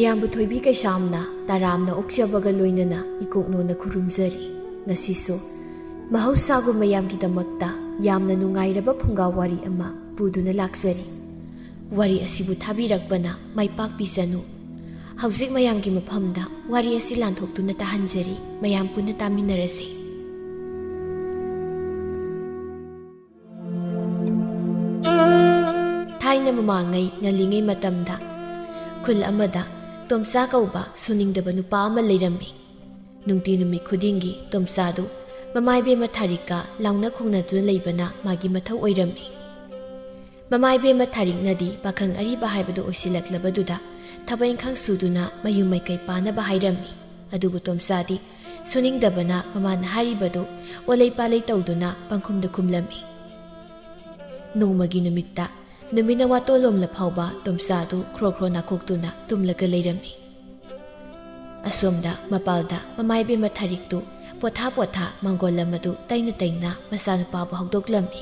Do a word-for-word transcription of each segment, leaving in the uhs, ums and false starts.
ꯃꯌꯥꯝꯕꯨ ꯊꯣꯏꯕꯤ ꯀꯩꯁꯥꯝꯅ ꯇꯔꯥꯝꯅ ꯑꯣꯛꯆꯕꯒ ꯂꯣꯏꯅꯅ ꯏꯀꯣꯛꯅꯣꯅ ꯈꯨꯔꯨꯝꯖꯔꯤ꯫ ꯉꯁꯤꯁꯨ ꯃꯍꯧꯁꯥꯒꯨꯝ ꯃꯌꯥꯝꯒꯤꯗꯃꯛꯇ ꯌꯥꯝꯅ ꯅꯨꯡꯉꯥꯏꯔꯕ ꯐꯨꯡꯒꯥ ꯋꯥꯔꯤ ꯑꯃ ꯄꯨꯗꯨꯅ ꯂꯥꯛꯆꯔꯤ꯫ ꯋꯥꯔꯤ ꯑꯁꯤꯕꯨ ꯊꯥꯕꯤꯔꯛꯄꯅ ꯃꯥꯏ ꯄꯥꯛꯄꯤꯁꯅꯨ꯫ ꯍꯧꯖꯤꯛ ꯃꯌꯥꯝꯒꯤ ꯃꯐꯝꯗ ꯋꯥꯔꯤ ꯑꯁꯤ ꯂꯥꯟꯊꯣꯛꯇꯨꯅ ꯇꯥꯍꯟꯖꯔꯤ꯫ ꯃꯌꯥꯝ ꯄꯨꯟꯅ ꯇꯥꯃꯤꯟꯅꯔꯁꯤ꯫ ꯊꯥꯏꯅ ꯃꯃꯥꯡꯉꯩ ꯉꯜꯂꯤꯉꯩ ꯃꯇꯝꯗ ꯈꯨꯜ ꯑꯃꯗ ꯇꯣꯝꯆꯥ ꯀꯧꯕ ꯁꯨꯅꯤꯡꯗꯕ ꯅꯨꯄꯥ ꯑꯃ ꯂꯩꯔꯝꯃꯤ꯫ ꯅꯨꯡꯇꯤ ꯅꯨꯃꯤꯠ ꯈꯨꯗꯤꯡꯒꯤ ꯇꯣꯝꯆꯥꯗꯨ ꯃꯃꯥ ꯏꯕꯦꯝꯃ ꯊꯥꯔꯤꯛꯀ ꯂꯥꯎꯅ ꯈꯣꯡꯅꯗꯨꯅ ꯂꯩꯕꯅ ꯃꯥꯒꯤ ꯃꯊꯧ ꯑꯣꯏꯔꯝꯃꯤ꯫ ꯃꯃꯥ ꯏꯕꯦꯝꯃ ꯊꯥꯔꯤꯛꯅꯗꯤ ꯄꯥꯈꯪ ꯑꯔꯤꯕ ꯍꯥꯏꯕꯗꯨ ꯑꯣꯏꯁꯤꯜꯂꯛꯂꯕꯗꯨꯗ ꯊꯕꯛ ꯏꯪꯈꯥꯡ ꯁꯨꯗꯨꯅ ꯃꯌꯨꯝ ꯃꯩꯀꯩ ꯄꯥꯅꯕ ꯍꯥꯏꯔꯝꯃꯤ꯫ ꯑꯗꯨꯕꯨ ꯇꯣꯝꯆꯥꯗꯤ ꯁꯨꯅꯤꯡꯗꯕꯅ ꯃꯃꯥꯅ ꯍꯥꯏꯔꯤꯕꯗꯨ ꯑꯣꯂꯩ ꯄꯥꯂꯩ ꯇꯧꯗꯨꯅ ꯄꯪꯈꯨꯝꯗ ꯈꯨꯝꯂꯝꯃꯤ꯫ ꯅꯣꯡꯃꯒꯤ ꯅꯨꯃꯤꯠꯇ ꯅꯨꯃꯤꯠꯅ ꯋꯥꯇꯣꯜꯂꯣꯝꯂ ꯐꯥꯎꯕ ꯇꯣꯝꯆꯥꯗꯨ ꯈ꯭ꯔꯣ ꯈ꯭ꯔꯣ ꯅꯥꯈꯣꯛꯇꯨꯅ ꯇꯨꯝꯂꯒ ꯂꯩꯔꯝꯃꯤ꯫ ꯑꯁꯣꯝꯗ ꯃꯄꯥꯜꯗ ꯃꯃꯥ ꯏꯕꯦꯝꯃ ꯊꯥꯔꯤꯛꯇꯨ ꯄꯣꯊꯥ ꯄꯣꯊꯥ ꯃꯥꯡꯒꯣꯜ ꯑꯃꯗꯨ ꯇꯩꯅ ꯇꯩꯅ ꯃꯆꯥꯅꯨꯄꯥꯕꯨ ꯍꯧꯗꯣꯛꯂꯝꯃꯤ꯫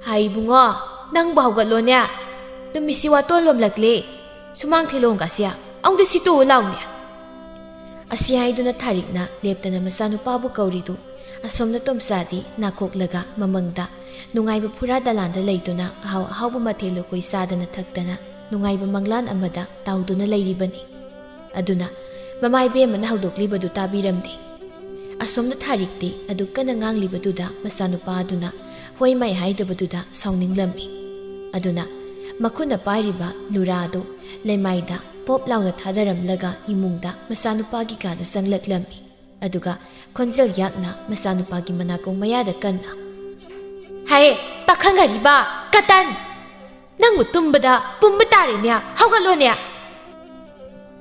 "ꯍꯥꯏ ꯏꯕꯨꯡꯉꯣ, ꯅꯪꯕꯨ ꯍꯧꯒꯠꯂꯣꯅꯦ꯫ ꯅꯨꯃꯤꯠꯁꯤ ꯋꯥꯇꯣꯜꯂꯣꯝꯂꯛꯂꯦ꯫ ꯁꯨꯃꯥꯡ ꯊꯦꯂꯣꯡꯒꯥꯁꯦ ꯑꯃꯨꯛꯇ ꯁꯤꯠꯇꯣꯛꯎ ꯂꯥꯎꯅꯦ꯫" ꯑꯁꯤ ꯍꯥꯏꯗꯨꯅ ꯊꯥꯔꯤꯛꯅ ꯂꯦꯞꯇꯅ ꯃꯆꯥꯅꯨꯄꯥꯕꯨ ꯀꯧꯔꯤꯗꯨ ꯑꯁꯣꯝꯅ ꯇꯣꯝꯆꯥꯗꯤ ꯅꯥꯀꯣꯛꯂꯒ ꯃꯃꯪꯗ ꯅꯨꯡꯉꯥꯏꯕ ꯐꯨꯔꯥ ꯗꯂꯥꯟꯗ ꯂꯩꯗꯨꯅ ꯑꯍꯥꯎ ꯑꯍꯥꯎꯕ ꯃꯊꯦꯜ ꯂꯨꯀꯣꯏ ꯆꯥꯗꯅ ꯊꯛꯇꯅ ꯅꯨꯡꯉꯥꯏꯕ ꯃꯪꯂꯥꯟ ꯑꯃꯗ ꯇꯥꯎꯗꯨꯅ ꯂꯩꯔꯤꯕꯅꯤ꯫ ꯑꯗꯨꯅ ꯃꯃꯥ ꯏꯕꯦꯝꯃꯅ ꯍꯧꯗꯣꯛꯂꯤꯕꯗꯨ ꯇꯥꯕꯤꯔꯝꯗꯦ꯫ ꯑꯁꯣꯝꯅ ꯊꯥꯔꯤꯛꯇꯤ ꯑꯗꯨ ꯀꯟꯅ ꯉꯥꯡꯂꯤꯕꯗꯨꯗ ꯃꯆꯥꯅꯨꯄꯥ ꯑꯗꯨꯅ ꯍꯣꯏ ꯃꯥꯏ ꯍꯥꯏꯗꯕꯗꯨꯗ ꯁꯥꯎꯅꯤꯡꯂꯝꯃꯤ꯫ ꯑꯗꯨꯅ ꯃꯈꯨꯠꯅ ꯄꯥꯏꯔꯤꯕ ꯂꯨꯔꯥꯗꯨ ꯂꯩꯃꯥꯏꯗ ꯄꯣꯞ ꯂꯥꯎꯅ ꯊꯥꯗꯔꯝꯂꯒ ꯏꯃꯨꯡꯗ ꯃꯆꯥꯅꯨꯄꯥꯒꯤ ꯀꯥꯗ ꯆꯪꯂꯛꯂꯝꯃꯤ꯫ ꯑꯗꯨꯒ ꯈꯣꯟꯖꯦꯜ ꯌꯥꯛꯅ ꯃꯆꯥꯅꯨꯄꯥꯒꯤ ꯃꯅꯥꯀꯣꯡ ꯃꯌꯥꯗ ꯀꯟꯅ, "ꯍꯥꯏ, ꯄꯥꯈꯪ ꯑꯔꯤꯕ, ꯀꯇꯟ! ꯅꯪꯕꯨ ꯇꯨꯝꯕꯗ ꯄꯨꯝꯕ ꯇꯥꯔꯦꯅꯦ, ꯍꯧꯒꯠꯂꯣꯅꯦ!"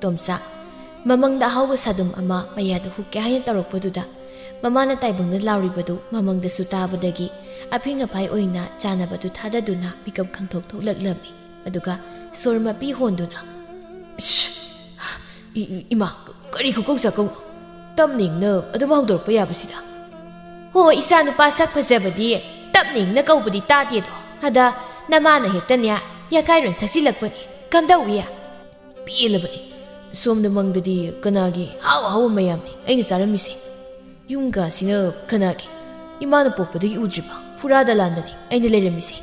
ꯇꯣꯝꯆꯥ, ꯃꯃꯪꯗ ꯑꯍꯥꯎꯕ ꯁꯥꯗꯨꯝ ꯑꯃ ꯃꯌꯥꯗ ꯍꯨꯛꯀꯦ ꯍꯥꯏꯅ ꯇꯧꯔꯛꯄꯗꯨꯗ ꯃꯃꯥꯅ ꯇꯥꯏꯕꯪꯗ ꯂꯥꯎꯔꯤꯕꯗꯨ ꯃꯃꯪꯗꯁꯨ ꯇꯥꯕꯗꯒꯤ ꯑꯐꯤꯡ ꯑꯐꯥꯏ ꯑꯣꯏꯅ ꯆꯥꯅꯕꯗꯨ ꯊꯥꯗꯗꯨꯅ ꯃꯤꯀꯞ ꯈꯪꯊꯣꯛ ꯊꯣꯛꯂꯛꯂꯝꯃꯤ꯫ ꯑꯗꯨꯒ ꯁꯣꯔ ꯃꯄꯤ ꯍꯣꯟꯗꯨꯅ, "ꯏꯁ! ꯏ-, ꯏ-, ꯏꯃꯥ, ꯀꯔꯤ ꯈꯨꯀꯧ ꯆꯥꯀꯧꯅꯣ? ꯇꯞꯅ ꯏꯪꯅ ꯑꯗꯨꯝ ꯍꯧꯗꯣꯔꯛꯄ ꯌꯥꯕꯁꯤꯗ?" "ꯍꯣ, ꯏꯆꯥ ꯅꯨꯄꯥ ꯁꯛ ꯐꯖꯕꯗꯤ ꯇꯞꯅ ꯏꯪꯅ ꯀꯧꯕꯗꯤ ꯇꯥꯗꯦꯗꯣ꯫ ꯑꯗ ꯅꯃꯥꯅ ꯍꯦꯛꯇꯅꯦ ꯌꯥꯀꯥꯏꯔꯣꯟ ꯁꯛꯆꯤꯜꯂꯛꯄꯅꯤ꯫ ꯀꯝꯗꯧꯏ?" ꯄꯦꯜꯂꯕꯅꯤ꯫ ꯁꯣꯝꯗ ꯃꯪꯗꯗꯤ ꯀꯅꯥꯒꯤ ꯍꯥꯎ ꯍꯥꯎꯕ ꯃꯌꯥꯝꯅꯤ ꯑꯩꯅ ꯆꯥꯔꯝꯃꯤꯁꯦ꯫ ꯌꯨꯝ ꯀꯥꯁꯤꯅ ꯀꯅꯥꯒꯤ? ꯏꯃꯥꯅ ꯄꯣꯛꯄꯗꯒꯤ ꯎꯗ꯭ꯔꯤꯕ ꯐꯨꯔꯥ ꯗꯂꯥꯟꯗꯅꯤ ꯑꯩꯅ ꯂꯩꯔꯝꯃꯤꯁꯦ꯫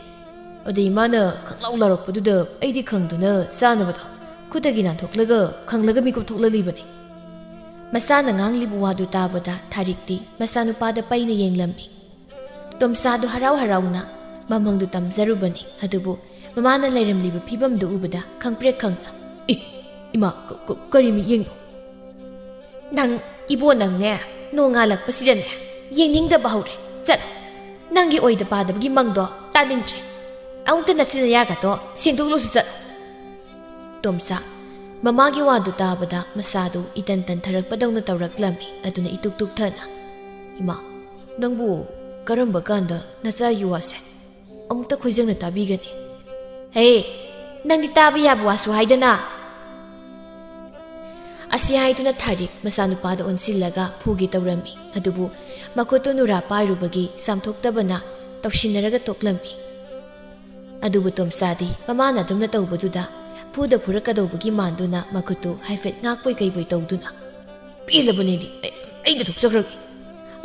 ꯑꯗꯩ ꯏꯃꯥꯅ ꯈꯪꯂꯥꯎ ꯂꯥꯎꯔꯛꯄꯗꯨꯗ ꯑꯩꯗꯤ ꯈꯪꯗꯨꯅ ꯆꯥꯅꯕꯗꯣ ꯈꯨꯠꯇꯒꯤ ꯅꯥꯟꯊꯣꯛꯂꯒ ꯈꯪꯂꯒ ꯃꯤꯀꯨꯞ ꯊꯣꯛꯂꯛꯂꯤꯕꯅꯤ꯫ ꯃꯆꯥꯅ ꯉꯥꯡꯂꯤꯕ ꯋꯥꯗꯨ ꯇꯥꯕꯗ ꯊꯥꯔꯤꯛꯇꯤ ꯃꯆꯥꯅꯨꯄꯥꯗ ꯄꯩꯅ ꯌꯦꯡꯂꯝꯃꯤ꯫ ꯇꯣꯝꯆꯥꯗꯨ ꯍꯔꯥꯎ ꯍꯔꯥꯎꯅ ꯃꯃꯪꯗꯨ ꯇꯝꯖꯔꯨꯕꯅꯤ, ꯑꯗꯨꯕꯨ ꯃꯃꯥꯅ ꯂꯩꯔꯝꯂꯤꯕ ꯐꯤꯕꯝꯗꯨ ꯎꯕꯗ ꯈꯪꯄ꯭ꯔꯦꯛ ꯈꯪꯅ, "ꯑꯦ, ꯏꯃꯥ, ꯀ-, ꯀ-, ꯀꯔꯤ ꯃꯤꯠꯌꯦꯡꯅꯣ?" "ꯅꯪ, ꯏꯕꯣ, ꯅꯪꯅꯦ, ꯅꯣꯡꯉꯥꯜꯂꯛꯄꯁꯤꯗꯅꯦ ꯌꯦꯡꯅꯤꯡꯗꯕ ꯍꯧꯔꯦ꯫ ꯆꯠꯂꯣ, ꯅꯪꯒꯤ ꯑꯣꯏꯗ ꯄꯥꯗꯕꯒꯤ ꯃꯪꯗꯣ ꯇꯥꯅꯤꯡꯗ꯭ꯔꯦ꯫ ꯑꯃꯨꯛꯇ ꯅꯆꯤꯟ ꯅꯌꯥꯒꯗꯣ ꯁꯦꯡꯗꯣꯛꯂꯨꯁꯨ ꯆꯠꯂꯣ꯫" ꯇꯣꯝꯆꯥ ꯃꯃꯥꯒꯤ ꯋꯥꯗꯨ ꯇꯥꯕꯗ ꯃꯁꯥꯗꯨ ꯏꯇꯟ ꯇꯟꯊꯔꯛꯄꯗꯧꯅ ꯇꯧꯔꯛꯂꯝꯃꯤ꯫ ꯑꯗꯨꯅ ꯏꯇꯨꯛ ꯇꯨꯛꯊꯅ, "ꯏꯃꯥ, ꯅꯪꯕꯨ ꯀꯔꯝꯕ ꯀꯥꯟꯗ ꯅꯆꯥꯒꯤ ꯋꯥꯁꯦ ꯑꯃꯨꯛꯇ ꯈꯣꯏꯖꯪꯅ ꯇꯥꯕꯤꯒꯅꯤ?" "ꯍꯦ, ꯅꯪꯗꯤ ꯇꯥꯕ ꯌꯥꯕ ꯋꯥꯁꯨ ꯍꯥꯏꯗꯅ!" ꯑꯁꯤ ꯍꯥꯏꯗꯨꯅ ꯊꯥꯔꯤꯛ ꯃꯆꯥꯅꯨꯄꯥꯗ ꯑꯣꯟꯁꯤꯜꯂꯒ ꯐꯨꯒꯦ ꯇꯧꯔꯝꯃꯤ꯫ ꯑꯗꯨꯕꯨ ꯃꯈꯨꯠꯇꯨ ꯅꯨꯔꯥ ꯄꯥꯏꯔꯨꯕꯒꯤ ꯆꯥꯝꯊꯣꯛꯇꯕꯅ ꯇꯧꯁꯤꯟꯅꯔꯒ ꯇꯣꯛꯂꯝꯃꯤ꯫ ꯑꯗꯨꯕꯨ ꯇꯣꯝꯆꯥꯗꯤ ꯃꯃꯥꯅ ꯑꯗꯨꯝꯅ ꯇꯧꯕꯗꯨꯗ ꯐꯨꯗ ꯐꯨꯔꯛꯀꯗꯧꯕꯒꯤ ꯃꯥꯟꯗꯨꯅ ꯃꯈꯨꯠꯇꯨ ꯍꯥꯏꯐꯦꯠ ꯉꯥꯛꯄꯣꯏ ꯀꯩꯕꯣꯏ ꯇꯧꯗꯨꯅ, "ꯄꯦꯜꯂꯕꯅꯦꯗꯤ, ꯑꯩ, ꯑꯩꯗ ꯊꯣꯛꯆꯈ꯭ꯔꯒꯦ꯫"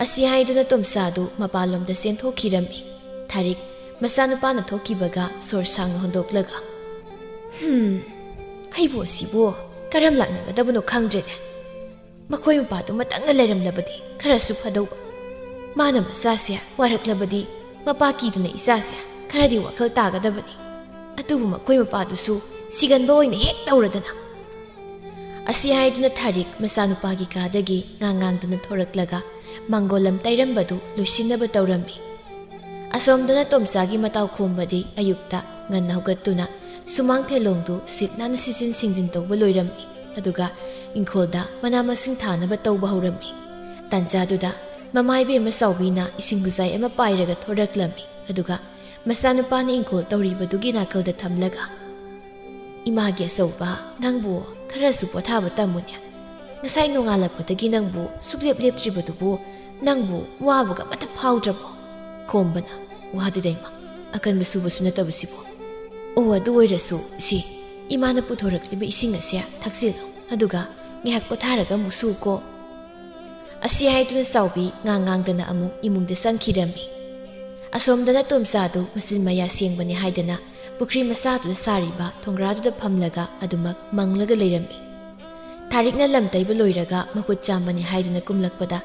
ꯑꯁꯤ ꯍꯥꯏꯗꯨꯅ ꯇꯣꯝꯆꯥꯗꯨ ꯃꯄꯥꯟꯂꯣꯝꯗ ꯆꯦꯟꯊꯣꯛꯈꯤꯔꯝꯃꯤ꯫ ꯊꯥꯔꯤꯛ ꯃꯆꯥꯅꯨꯄꯥꯅ ꯊꯣꯛꯈꯤꯕꯒ ꯁꯣꯔ ꯁꯥꯡꯅ ꯍꯣꯟꯗꯣꯛꯂꯒ, "ꯍꯝ, ꯑꯩꯕꯨ ꯑꯁꯤꯕꯨ ꯀꯔꯝ ꯂꯥꯛꯅꯒꯗꯕꯅꯣ ꯈꯪꯗ꯭ꯔꯦꯅꯦ꯫ ꯃꯈꯣꯏ ꯃꯄꯥꯗꯨ ꯃꯇꯪꯅ ꯂꯩꯔꯝꯂꯕꯗꯤ ꯈꯔꯁꯨ ꯐꯗꯧꯕ꯫ ꯃꯥꯅ ꯃꯆꯥꯁꯦ ꯋꯥꯔꯛꯂꯕꯗꯤ ꯃꯄꯥ ꯀꯤꯗꯨꯅ ꯏꯆꯥꯁꯦ ꯈꯔꯗꯤ ꯋꯥꯈꯜ ꯇꯥꯒꯗꯕꯅꯤ꯫ ꯑꯗꯨꯕꯨ ꯃꯈꯣꯏ ꯃꯄꯥꯗꯨꯁꯨ ꯁꯤꯒꯟꯕ ꯑꯣꯏꯅ ꯍꯦꯛ ꯇꯧꯔꯗꯅ꯫" ꯑꯁꯤ ꯍꯥꯏꯗꯨꯅ ꯊꯥꯔꯤꯛ ꯃꯆꯥꯅꯨꯄꯥꯒꯤ ꯀꯥꯗꯒꯤ ꯉꯥꯡ ꯉꯥꯡꯗꯨꯅ ꯊꯣꯔꯛꯂꯒ ꯃꯥꯡꯒꯣꯜ ꯂꯝ ꯇꯩꯔꯝꯕꯗꯨ ꯂꯣꯏꯁꯤꯟꯅꯕ ꯇꯧꯔꯝꯃꯤ꯫ ꯑꯁꯣꯝꯗꯅ ꯇꯣꯝꯆꯥꯒꯤ ꯃꯇꯥꯎ ꯈꯣꯝꯕꯗꯤ ꯑꯌꯨꯛꯇ ꯉꯟꯅ ꯍꯧꯒꯠꯇꯨꯅ ꯁꯨꯃꯥꯡ ꯊꯦꯂꯣꯡꯗꯨ ꯁꯤꯠ ꯅꯥꯟꯅ ꯁꯤꯠꯆꯤꯟ ꯁꯦꯡꯖꯤꯟ ꯇꯧꯕ ꯂꯣꯏꯔꯝꯃꯤ꯫ ꯑꯗꯨꯒ ꯏꯪꯈꯣꯜꯗ ꯃꯅꯥ ꯃꯁꯤꯡ ꯊꯥꯅꯕ ꯇꯧꯕ ꯍꯧꯔꯝꯃꯤ꯫ ꯇꯥꯟꯖꯥꯗꯨꯗ ꯃꯃꯥ ꯏꯕꯦꯝꯃ ꯆꯥꯎꯕꯤꯅ ꯏꯁꯤꯡ ꯈꯨꯖꯥꯏ ꯑꯃ ꯄꯥꯏꯔꯒ ꯊꯣꯔꯛꯂꯝꯃꯤ꯫ ꯑꯗꯨꯒ ꯃꯆꯥꯅꯨꯄꯥꯅ ꯏꯪꯈꯣꯜ ꯇꯧꯔꯤꯕꯗꯨꯒꯤ ꯅꯥꯀꯜꯗ ꯊꯝꯂꯒ, "ꯏꯃꯥꯒꯤ ꯑꯆꯧꯕ, ꯅꯪꯕꯨ ꯈꯔꯁꯨ ꯄꯣꯊꯥꯕ ꯇꯝꯃꯨꯅꯦ꯫ ꯉꯁꯥꯏ ꯅꯣꯡꯉꯥꯜꯂꯛꯄꯗꯒꯤ ꯅꯪꯕꯨ ꯁꯨꯛꯂꯦꯞ ꯂꯦꯞꯇ꯭ꯔꯤꯕꯗꯨꯕꯨ ꯅꯪꯕꯨ ꯋꯥꯕꯒ ꯑꯃꯠꯇ ꯐꯥꯎꯗ꯭ꯔꯕꯣ?" ꯈꯣꯝꯕꯅ, "ꯋꯥꯗꯦꯗ ꯏꯃꯥ, ꯑꯀꯟꯕ ꯁꯨꯕꯁꯨ ꯅꯠꯇꯕꯁꯤꯕꯨ꯫" "ꯑꯣ, ꯑꯗꯨ ꯑꯣꯏꯔꯁꯨ ꯏꯆꯦ, "ꯏꯃꯥꯅ ꯄꯨꯊꯣꯔꯛꯂꯤꯕ ꯏꯁꯤꯡ ꯑꯁꯦ ꯊꯛꯆꯤꯜꯂꯨ, ꯑꯗꯨꯒ ꯉꯥꯏꯍꯥꯛ ꯄꯣꯊꯥꯔꯒ ꯑꯃꯨꯛ ꯁꯨꯀꯣ"꯫ ꯑꯁꯤ ꯍꯥꯏꯗꯨꯅ ꯆꯥꯎꯕꯤ ꯉꯥꯡ ꯉꯥꯡꯗꯅ ꯑꯃꯨꯛ ꯏꯃꯨꯡꯗ ꯆꯪꯈꯤꯔꯝꯃꯤ꯫ ꯑꯁꯣꯝꯗꯅ ꯇꯣꯝꯆꯥꯗꯨ ꯃꯆꯤꯟ ꯃꯌꯥ ꯁꯦꯡꯕꯅꯤ ꯍꯥꯏꯗꯅ ꯄꯨꯈ꯭ꯔꯤ ꯃꯆꯥꯗꯨꯗ ꯁꯥꯔꯤꯕ ꯊꯣꯡꯒ꯭ꯔꯥꯗꯨꯗ ꯐꯝꯂꯒ ꯑꯗꯨꯃꯛ ꯃꯪꯂꯒ ꯂꯩꯔꯝꯃꯤ꯫ ꯊꯥꯔꯤꯛꯅ ꯂꯝ ꯇꯩꯕ ꯂꯣꯏꯔꯒ ꯃꯈꯨꯠ ꯆꯥꯝꯕꯅꯤ ꯍꯥꯏꯗꯨꯅ ꯀꯨꯝꯂꯛꯄꯗ,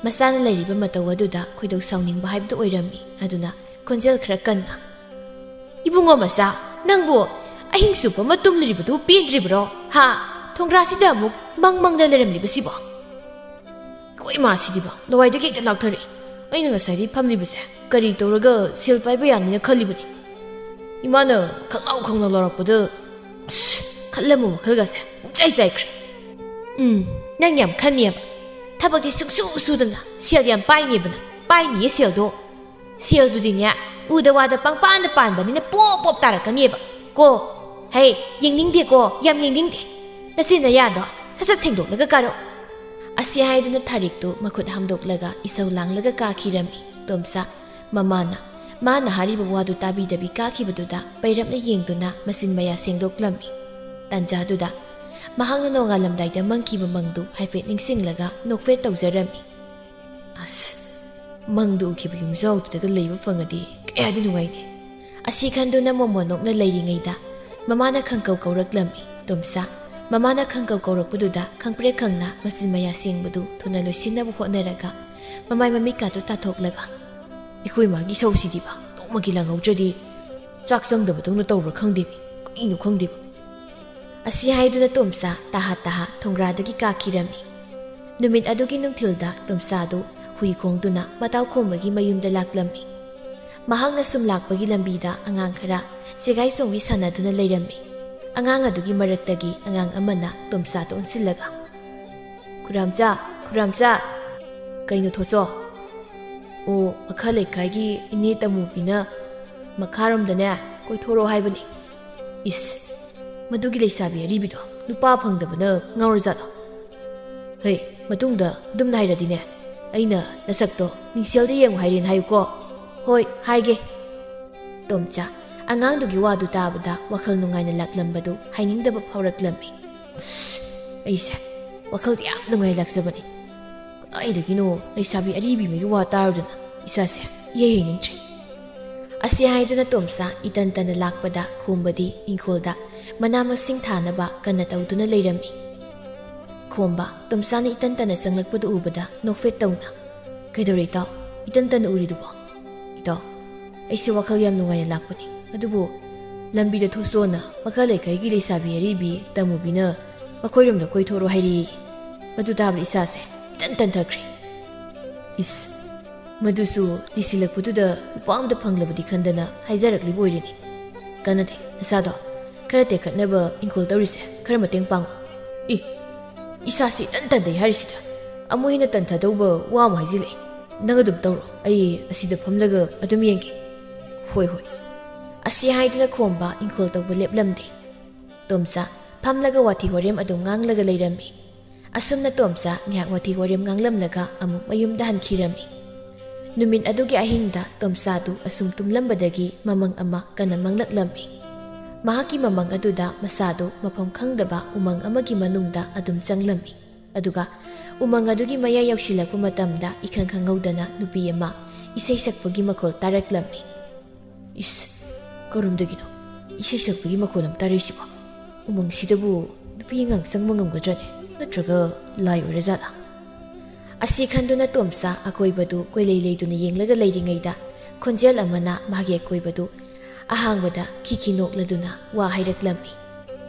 ꯃꯆꯥꯅ ꯂꯩꯔꯤꯕ ꯃꯇꯧ ꯑꯗꯨꯗ ꯈꯣꯏꯗꯧ ꯁꯥꯎꯅꯤꯡꯕ ꯍꯥꯏꯕꯗꯨ ꯑꯣꯏꯔꯝꯃꯤ꯫ ꯑꯗꯨꯅ ꯈꯣꯟꯖꯦꯜ ꯈꯔ ꯀꯟꯅ, "ꯏꯕꯨꯡꯉꯣ ꯃꯆꯥ, ꯅꯪꯕꯨ ꯑꯍꯤꯡ ꯆꯨꯞꯄ ꯑꯃ ꯇꯨꯝꯂꯤꯕꯗꯨ ꯄꯦꯟꯗ꯭ꯔꯤꯕ꯭ꯔꯣ? ꯍꯥ? ꯊꯣꯡꯒ꯭ꯔꯥꯁꯤꯗ ꯑꯃꯨꯛ ꯃꯪ ꯃꯪꯗ ꯂꯩꯔꯝꯂꯤꯕꯁꯤꯕꯣ?" ꯑꯩꯈꯣꯏ ꯏꯃꯥꯁꯤꯗꯤꯕ ꯂꯋꯥꯏꯗꯒꯤ ꯍꯦꯛꯇ ꯂꯥꯛꯊꯔꯛꯏ꯫ ꯑꯩꯅ ꯉꯁꯥꯏꯗꯒꯤ ꯐꯝꯂꯤꯕꯁꯦ ꯀꯔꯤ ꯇꯧꯔꯒ ꯁꯦꯜ ꯄꯥꯏꯕ ꯌꯥꯅꯤꯅ ꯈꯜꯂꯤꯕꯅꯤ? ꯏꯃꯥꯅ ꯈꯪꯂꯥꯎ ꯈꯪꯂꯥꯎ ꯂꯥꯎꯔꯛꯄꯗ, ꯑꯁ, ꯈꯜꯂꯝꯕ ꯋꯥꯈꯜꯒꯁꯦ ꯄꯨꯡꯆꯥꯏ ꯆꯥꯏꯈ꯭ꯔꯦ꯫ ꯎꯝ, ꯅꯪ ꯌꯥꯝ ꯈꯟꯅꯦꯕ꯫ ꯊꯕꯛꯇꯤ ꯁꯨꯡꯁꯨ ꯁꯨꯗꯅ ꯁꯦꯜ ꯌꯥꯝ ꯄꯥꯏꯅꯦꯕ ꯅꯪ꯫ ꯄꯥꯏꯅꯤꯌꯦ ꯁꯦꯜꯗꯣ꯫ ꯁꯦꯜꯗꯨꯗꯤꯅꯦ, ꯎꯗ ꯋꯥꯗ ꯄꯪꯄꯥꯟꯗ ꯄꯥꯟꯕꯅꯤꯅ ꯄꯣꯞ ꯄꯣꯞ ꯇꯥꯔꯛꯀꯅꯦꯕ꯫ ꯀꯣ, ꯍꯦ, ꯌꯦꯡꯅꯤꯡꯗꯦꯀꯣ, ꯌꯥꯝ ꯌꯦꯡꯅꯤꯡꯗꯦ꯫ ꯅꯆꯤꯟ ꯅꯌꯥꯗꯣ ꯁꯠ ꯁꯠ ꯁꯦꯡꯗꯣꯛꯂꯒ ꯀꯥꯔꯛꯑꯣ꯫ ꯑꯁꯤ ꯍꯥꯏꯗꯨꯅ ꯊꯥꯔꯤꯛꯇꯨ ꯃꯈꯨꯠ ꯍꯥꯝꯗꯣꯛꯂꯒ ꯏꯁꯧ ꯂꯥꯡꯂꯒ ꯀꯥꯈꯤꯔꯝꯃꯤ꯫ ꯇꯣꯝꯆꯥ, ꯃꯃꯥꯅ ꯃꯥꯅ ꯍꯥꯏꯔꯤꯕ ꯋꯥꯗꯨ ꯇꯥꯕꯤꯗꯕꯤ ꯀꯥꯈꯤꯕꯗꯨꯗ ꯄꯩꯔꯞꯅ ꯌꯦꯡꯗꯨꯅ ꯃꯆꯤꯟ ꯃꯌꯥ ꯁꯦꯡꯗꯣꯛꯂꯝꯃꯤ꯫ ꯇꯥꯟꯖꯥꯗꯨꯗ ꯃꯍꯥꯛꯅ ꯅꯣꯡꯉꯥꯜꯂꯝꯗꯥꯏꯗ ꯃꯪꯈꯤꯕ ꯃꯪꯗꯨ ꯍꯥꯏꯐꯦꯠ ꯅꯤꯡꯁꯤꯡꯂꯒ ꯅꯣꯛꯐꯦꯠ ꯇꯧꯖꯔꯝꯃꯤ꯫ "ꯑꯁ, ꯃꯪꯗ ꯎꯈꯤꯕ ꯌꯨꯝꯖꯥꯎꯗꯨꯗꯒ ꯂꯩꯕ ꯐꯪꯉꯗꯤ ꯀꯌꯥꯗꯤ ꯅꯨꯡꯉꯥꯏꯅꯤ!" ꯑꯁꯤ ꯈꯟꯗꯨꯅ ꯃꯣꯃꯣꯟ ꯅꯣꯛꯅ ꯂꯩꯔꯤꯉꯩꯗ ꯃꯃꯥꯅ ꯈꯪꯀꯧ ꯀꯧꯔꯛꯂꯝꯃꯤ꯫ ꯇꯣꯝꯆꯥ, ꯃꯃꯥꯅ ꯈꯪꯀꯧ ꯀꯧꯔꯛꯄꯗꯨꯗ ꯈꯪꯄ꯭ꯔꯦꯛ ꯈꯪꯅ ꯃꯆꯤꯟ ꯃꯌꯥ ꯁꯦꯡꯕꯗꯨ ꯊꯨꯅ ꯂꯣꯏꯁꯤꯟꯅꯕ ꯍꯣꯠꯅꯔꯒ ꯃꯃꯥꯏ ꯃꯃꯤꯠꯀꯥꯗꯨ ꯇꯥꯊꯣꯛꯂꯒ, "ꯑꯩꯈꯣꯏ ꯃꯥꯒꯤ ꯏꯁꯧꯁꯤꯗꯤꯕ ꯅꯣꯡꯃꯒꯤ ꯂꯪꯍꯧꯗ꯭ꯔꯗꯤ ꯆꯥꯛ ꯆꯪꯗꯕꯗꯧꯅ ꯇꯧꯕ꯭ꯔꯥ ꯈꯪꯗꯦꯃꯤ, ꯀꯩꯅꯣ ꯈꯪꯗꯦꯕ"꯫ ꯑꯁꯤ ꯍꯥꯏꯗꯨꯅ ꯇꯣꯝꯆꯥ ꯇꯥꯍꯥ ꯇꯥꯍꯥ ꯊꯣꯡꯒ꯭ꯔꯥꯗꯒꯤ ꯀꯥꯈꯤꯔꯝꯃꯤ꯫ ꯅꯨꯃꯤꯠ ꯑꯗꯨꯒꯤ ꯅꯨꯡꯊꯤꯜꯗ ꯇꯣꯝꯆꯥꯗꯨ ꯍꯨꯏ ꯈꯣꯡꯗꯨꯅ ꯃꯇꯥꯎ ꯈꯣꯝꯕꯒꯤ ꯃꯌꯨꯝꯗ ꯂꯥꯛꯂꯝꯃꯤ꯫ ꯃꯍꯥꯛꯅ ꯁꯨꯝ ꯂꯥꯛꯄꯒꯤ ꯂꯝꯕꯤꯗ ꯑꯉꯥꯡ ꯈꯔ ꯆꯦꯒꯥꯏ ꯆꯣꯡꯕꯤ ꯁꯥꯟꯅꯗꯨꯅ ꯂꯩꯔꯝꯃꯤ꯫ ꯑꯉꯥꯡ ꯑꯗꯨꯒꯤ ꯃꯔꯛꯇꯒꯤ ꯑꯉꯥꯡ ꯑꯃꯅ ꯇꯣꯝꯆꯥꯗ ꯑꯣꯟꯁꯤꯜꯂꯒ, "ꯈꯨꯔꯥꯝꯆꯥ, ꯈꯨꯔꯥꯝꯆꯥ!" "ꯀꯩꯅꯣ ꯊꯣꯆꯣ?" "ꯑꯣ, ꯃꯈꯥ ꯂꯩꯀꯥꯏꯒꯤ ꯏꯅꯦ ꯇꯃꯨꯕꯤꯅ ꯃꯈꯥꯔꯣꯝꯗꯅꯦ ꯀꯣꯏꯊꯣꯔꯛꯑꯣ ꯍꯥꯏꯕꯅꯤ"꯫ "ꯏꯁ, ꯃꯗꯨꯒꯤ ꯂꯩꯁꯥꯕꯤ ꯑꯔꯤꯕꯤꯗꯣ ꯅꯨꯄꯥ ꯐꯪꯗꯕꯅ ꯉꯥꯎꯔꯖꯥꯠꯂꯣ? ꯍꯩ, ꯃꯇꯨꯡꯗ ꯑꯗꯨꯝꯅ ꯍꯥꯏꯔꯗꯤꯅꯦ, ꯑꯩꯅ ꯅꯁꯛꯇꯣ ꯃꯤꯡꯁꯦꯜꯗ ꯌꯦꯡꯉꯨ ꯍꯥꯏꯔꯦꯅ ꯍꯥꯏꯌꯨꯀꯣ"꯫ "ꯍꯣꯏ, ꯍꯥꯏꯒꯦ"꯫ ꯇꯣꯝꯆꯥ, ꯑꯉꯥꯡꯗꯨꯒꯤ ꯋꯥꯗꯨ ꯇꯥꯕꯗ ꯋꯥꯈꯜ ꯅꯨꯡꯉꯥꯏꯅ ꯂꯥꯛꯂꯝꯕꯗꯨ ꯍꯥꯏꯅꯤꯡꯗꯕ ꯐꯥꯎꯔꯛꯂꯝꯃꯤ꯫ ꯑꯁ, ꯑꯩꯁꯦ ꯋꯥꯈꯜꯗꯤ ꯌꯥꯝ ꯅꯨꯡꯉꯥꯏ ꯂꯥꯛꯆꯕꯅꯤ꯫ ꯀꯗꯥꯏꯗꯒꯤꯅꯣ ꯂꯩꯁꯥꯕꯤ ꯑꯔꯤꯕꯤ ꯑꯃꯒꯤ ꯋꯥ ꯇꯥꯔꯨꯗꯅ ꯏꯁꯥꯁꯦ ꯏꯍꯩ ꯍꯩꯅꯤꯡꯗ꯭ꯔꯦ꯫ ꯑꯁꯤ ꯍꯥꯏꯗꯨꯅ ꯇꯣꯝꯆꯥ ꯏꯇꯟ ꯇꯟꯅ ꯂꯥꯛꯄꯗ ꯈꯣꯝꯕꯗꯤ ꯏꯪꯈꯣꯜꯗ ꯃꯅꯥ ꯃꯁꯤꯡ ꯊꯥꯅꯕ ꯀꯟꯅ ꯇꯧꯗꯨꯅ ꯂꯩꯔꯝꯃꯤ꯫ ꯈꯣꯝꯕ ꯇꯣꯝꯆꯥꯅ ꯏꯇꯟ ꯇꯟꯅ ꯆꯪꯂꯛꯄꯗꯨ ꯎꯕꯗ ꯅꯣꯛꯐꯦꯠ ꯇꯧꯅ, "ꯀꯩꯗꯧꯔꯦ ꯏꯇꯥꯎ? ꯏꯇꯟ ꯇꯟꯅ ꯎꯔꯤꯗꯨꯕꯣ?" "ꯏꯇꯥꯎ, ꯑꯩꯁꯦ ꯋꯥꯈꯜ ꯌꯥꯝ ꯅꯨꯡꯉꯥꯏꯅ ꯂꯥꯛꯄꯅꯤ, ꯑꯗꯨꯕꯨ ꯂꯝꯕꯤꯗ ꯊꯣꯛꯁꯣꯅ ꯃꯈꯥ ꯂꯩꯀꯥꯏꯒꯤ ꯂꯩꯁꯥꯕꯤ ꯑꯔꯤꯕꯤ ꯇꯃꯨꯕꯤꯅ ꯃꯈꯣꯏꯔꯣꯝꯗ ꯀꯣꯏꯊꯣꯔꯛꯑꯣ ꯍꯥꯏꯔꯛꯏ꯫ ꯃꯗꯨ ꯇꯥꯕꯗ ꯏꯁꯥꯁꯦ ꯏꯇꯟ ꯇꯟꯊꯈ꯭ꯔꯦ꯫" "ꯏꯁ, ꯃꯗꯨꯁꯨ ꯂꯤꯁꯤꯜꯂꯛꯄꯗꯨꯗ ꯅꯨꯄꯥ ꯑꯝꯇ ꯐꯪꯂꯕꯗꯤ ꯈꯟꯗꯅ ꯍꯥꯏꯖꯔꯛꯂꯤꯕ ꯑꯣꯏꯔꯤꯅꯤ꯫ ꯀꯥꯟꯅꯗꯦ, ꯅꯁꯥꯗꯣ ꯈꯔ ꯇꯦꯛꯈꯠꯅꯕ ꯏꯪꯈꯣꯜ ꯇꯧꯔꯤꯁꯦ ꯈꯔ ꯃꯇꯦꯡ ꯄꯥꯡꯉꯨ꯫ ꯏ, ꯏꯁꯥꯁꯤ ꯏꯇꯟ ꯇꯟꯗꯩ ꯍꯥꯏꯔꯤꯁꯤꯗ ꯑꯃꯨꯛ ꯍꯦꯟꯅ ꯇꯟꯊꯗꯧꯕ ꯋꯥ ꯑꯃ ꯍꯥꯏꯖꯤꯜꯂꯛꯑꯦ꯫ ꯅꯪ ꯑꯗꯨꯝ ꯇꯧꯔꯣ, ꯑꯩ ꯑꯁꯤꯗ ꯐꯝꯂꯒ ꯑꯗꯨꯝ ꯌꯦꯡꯒꯦ꯫" "ꯍꯣꯏ, ꯍꯣꯏ꯫" ꯑꯁꯤ ꯍꯥꯏꯗꯨꯅ ꯈꯣꯝꯕ ꯏꯪꯈꯣꯜ ꯇꯧꯕ ꯂꯦꯞꯂꯝꯗꯦ꯫ ꯇꯣꯝꯆꯥ ꯐꯝꯂꯒ ꯋꯥꯊꯤ ꯋꯥꯔꯦꯝ ꯑꯗꯨꯝ ꯉꯥꯡꯂꯒ ꯂꯩꯔꯝꯃꯤ꯫ ꯑꯁꯨꯝꯅ ꯇꯣꯝꯆꯥ ꯉꯥꯏꯍꯥꯛ ꯋꯥꯊꯤ ꯋꯥꯔꯦꯝ ꯉꯥꯡꯂꯝꯂꯒ ꯑꯃꯨꯛ ꯃꯌꯨꯝꯗ ꯍꯟꯈꯤꯔꯝꯃꯤ꯫ ꯅꯨꯃꯤꯠ ꯑꯗꯨꯒꯤ ꯑꯍꯤꯡꯗ ꯇꯣꯝꯆꯥꯗꯨ ꯑꯁꯨꯝ ꯇꯨꯝꯂꯝꯕꯗꯒꯤ ꯃꯃꯪ ꯑꯃ ꯀꯟꯅ ꯃꯪꯂꯛꯂꯝꯃꯤ꯫ ꯃꯍꯥꯛꯀꯤ ꯃꯃꯪ ꯑꯗꯨꯗ ꯃꯁꯥꯗꯨ ꯃꯐꯝ ꯈꯪꯗꯕ ꯎꯃꯪ ꯑꯃꯒꯤ ꯃꯅꯨꯡꯗ ꯑꯗꯨꯝ ꯆꯪꯂꯝꯃꯤ꯫ ꯑꯗꯨꯒ ꯎꯃꯪ ꯑꯗꯨꯒꯤ ꯃꯌꯥꯏ ꯌꯧꯁꯤꯜꯂꯛꯄ ꯃꯇꯝꯗ ꯏꯈꯪ ꯈꯪꯍꯧꯗꯅ ꯅꯨꯄꯤ ꯑꯃ ꯏꯁꯩ ꯁꯛꯄꯒꯤ ꯃꯈꯣꯜ ꯇꯥꯔꯛꯂꯝꯃꯤ꯫ "ꯏꯁ, ꯀꯔꯣꯝꯗꯒꯤꯅꯣ ꯏꯁꯩ ꯁꯛꯄꯒꯤ ꯃꯈꯣꯜ ꯑꯃ ꯇꯥꯔꯛꯏꯁꯤꯕꯣ? ꯎꯃꯪꯁꯤꯗꯕꯨ ꯅꯨꯄꯤ ꯑꯉꯥꯡ ꯆꯪꯕ ꯉꯝꯒꯗ꯭ꯔꯅꯦ? ꯅꯠꯇ꯭ꯔꯒ ꯂꯥꯏ ꯑꯣꯏꯔꯖꯥꯠꯂꯥ?" ꯑꯁꯤ ꯈꯟꯗꯨꯅ ꯇꯣꯝꯆꯥ ꯑꯀꯣꯏꯕꯗꯨ ꯀꯣꯏꯂꯩ ꯂꯩꯗꯨꯅ ꯌꯦꯡꯂꯒ ꯂꯩꯔꯤꯉꯩꯗ ꯈꯣꯟꯖꯦꯜ ꯑꯃꯅ ꯃꯥꯒꯤ ꯑꯀꯣꯏꯕꯗꯨ ꯑꯍꯥꯡꯕꯗ ꯈꯤꯈꯤ ꯅꯣꯛꯂꯗꯨꯅ ꯋꯥ ꯍꯥꯏꯔꯛꯂꯝꯃꯤ꯫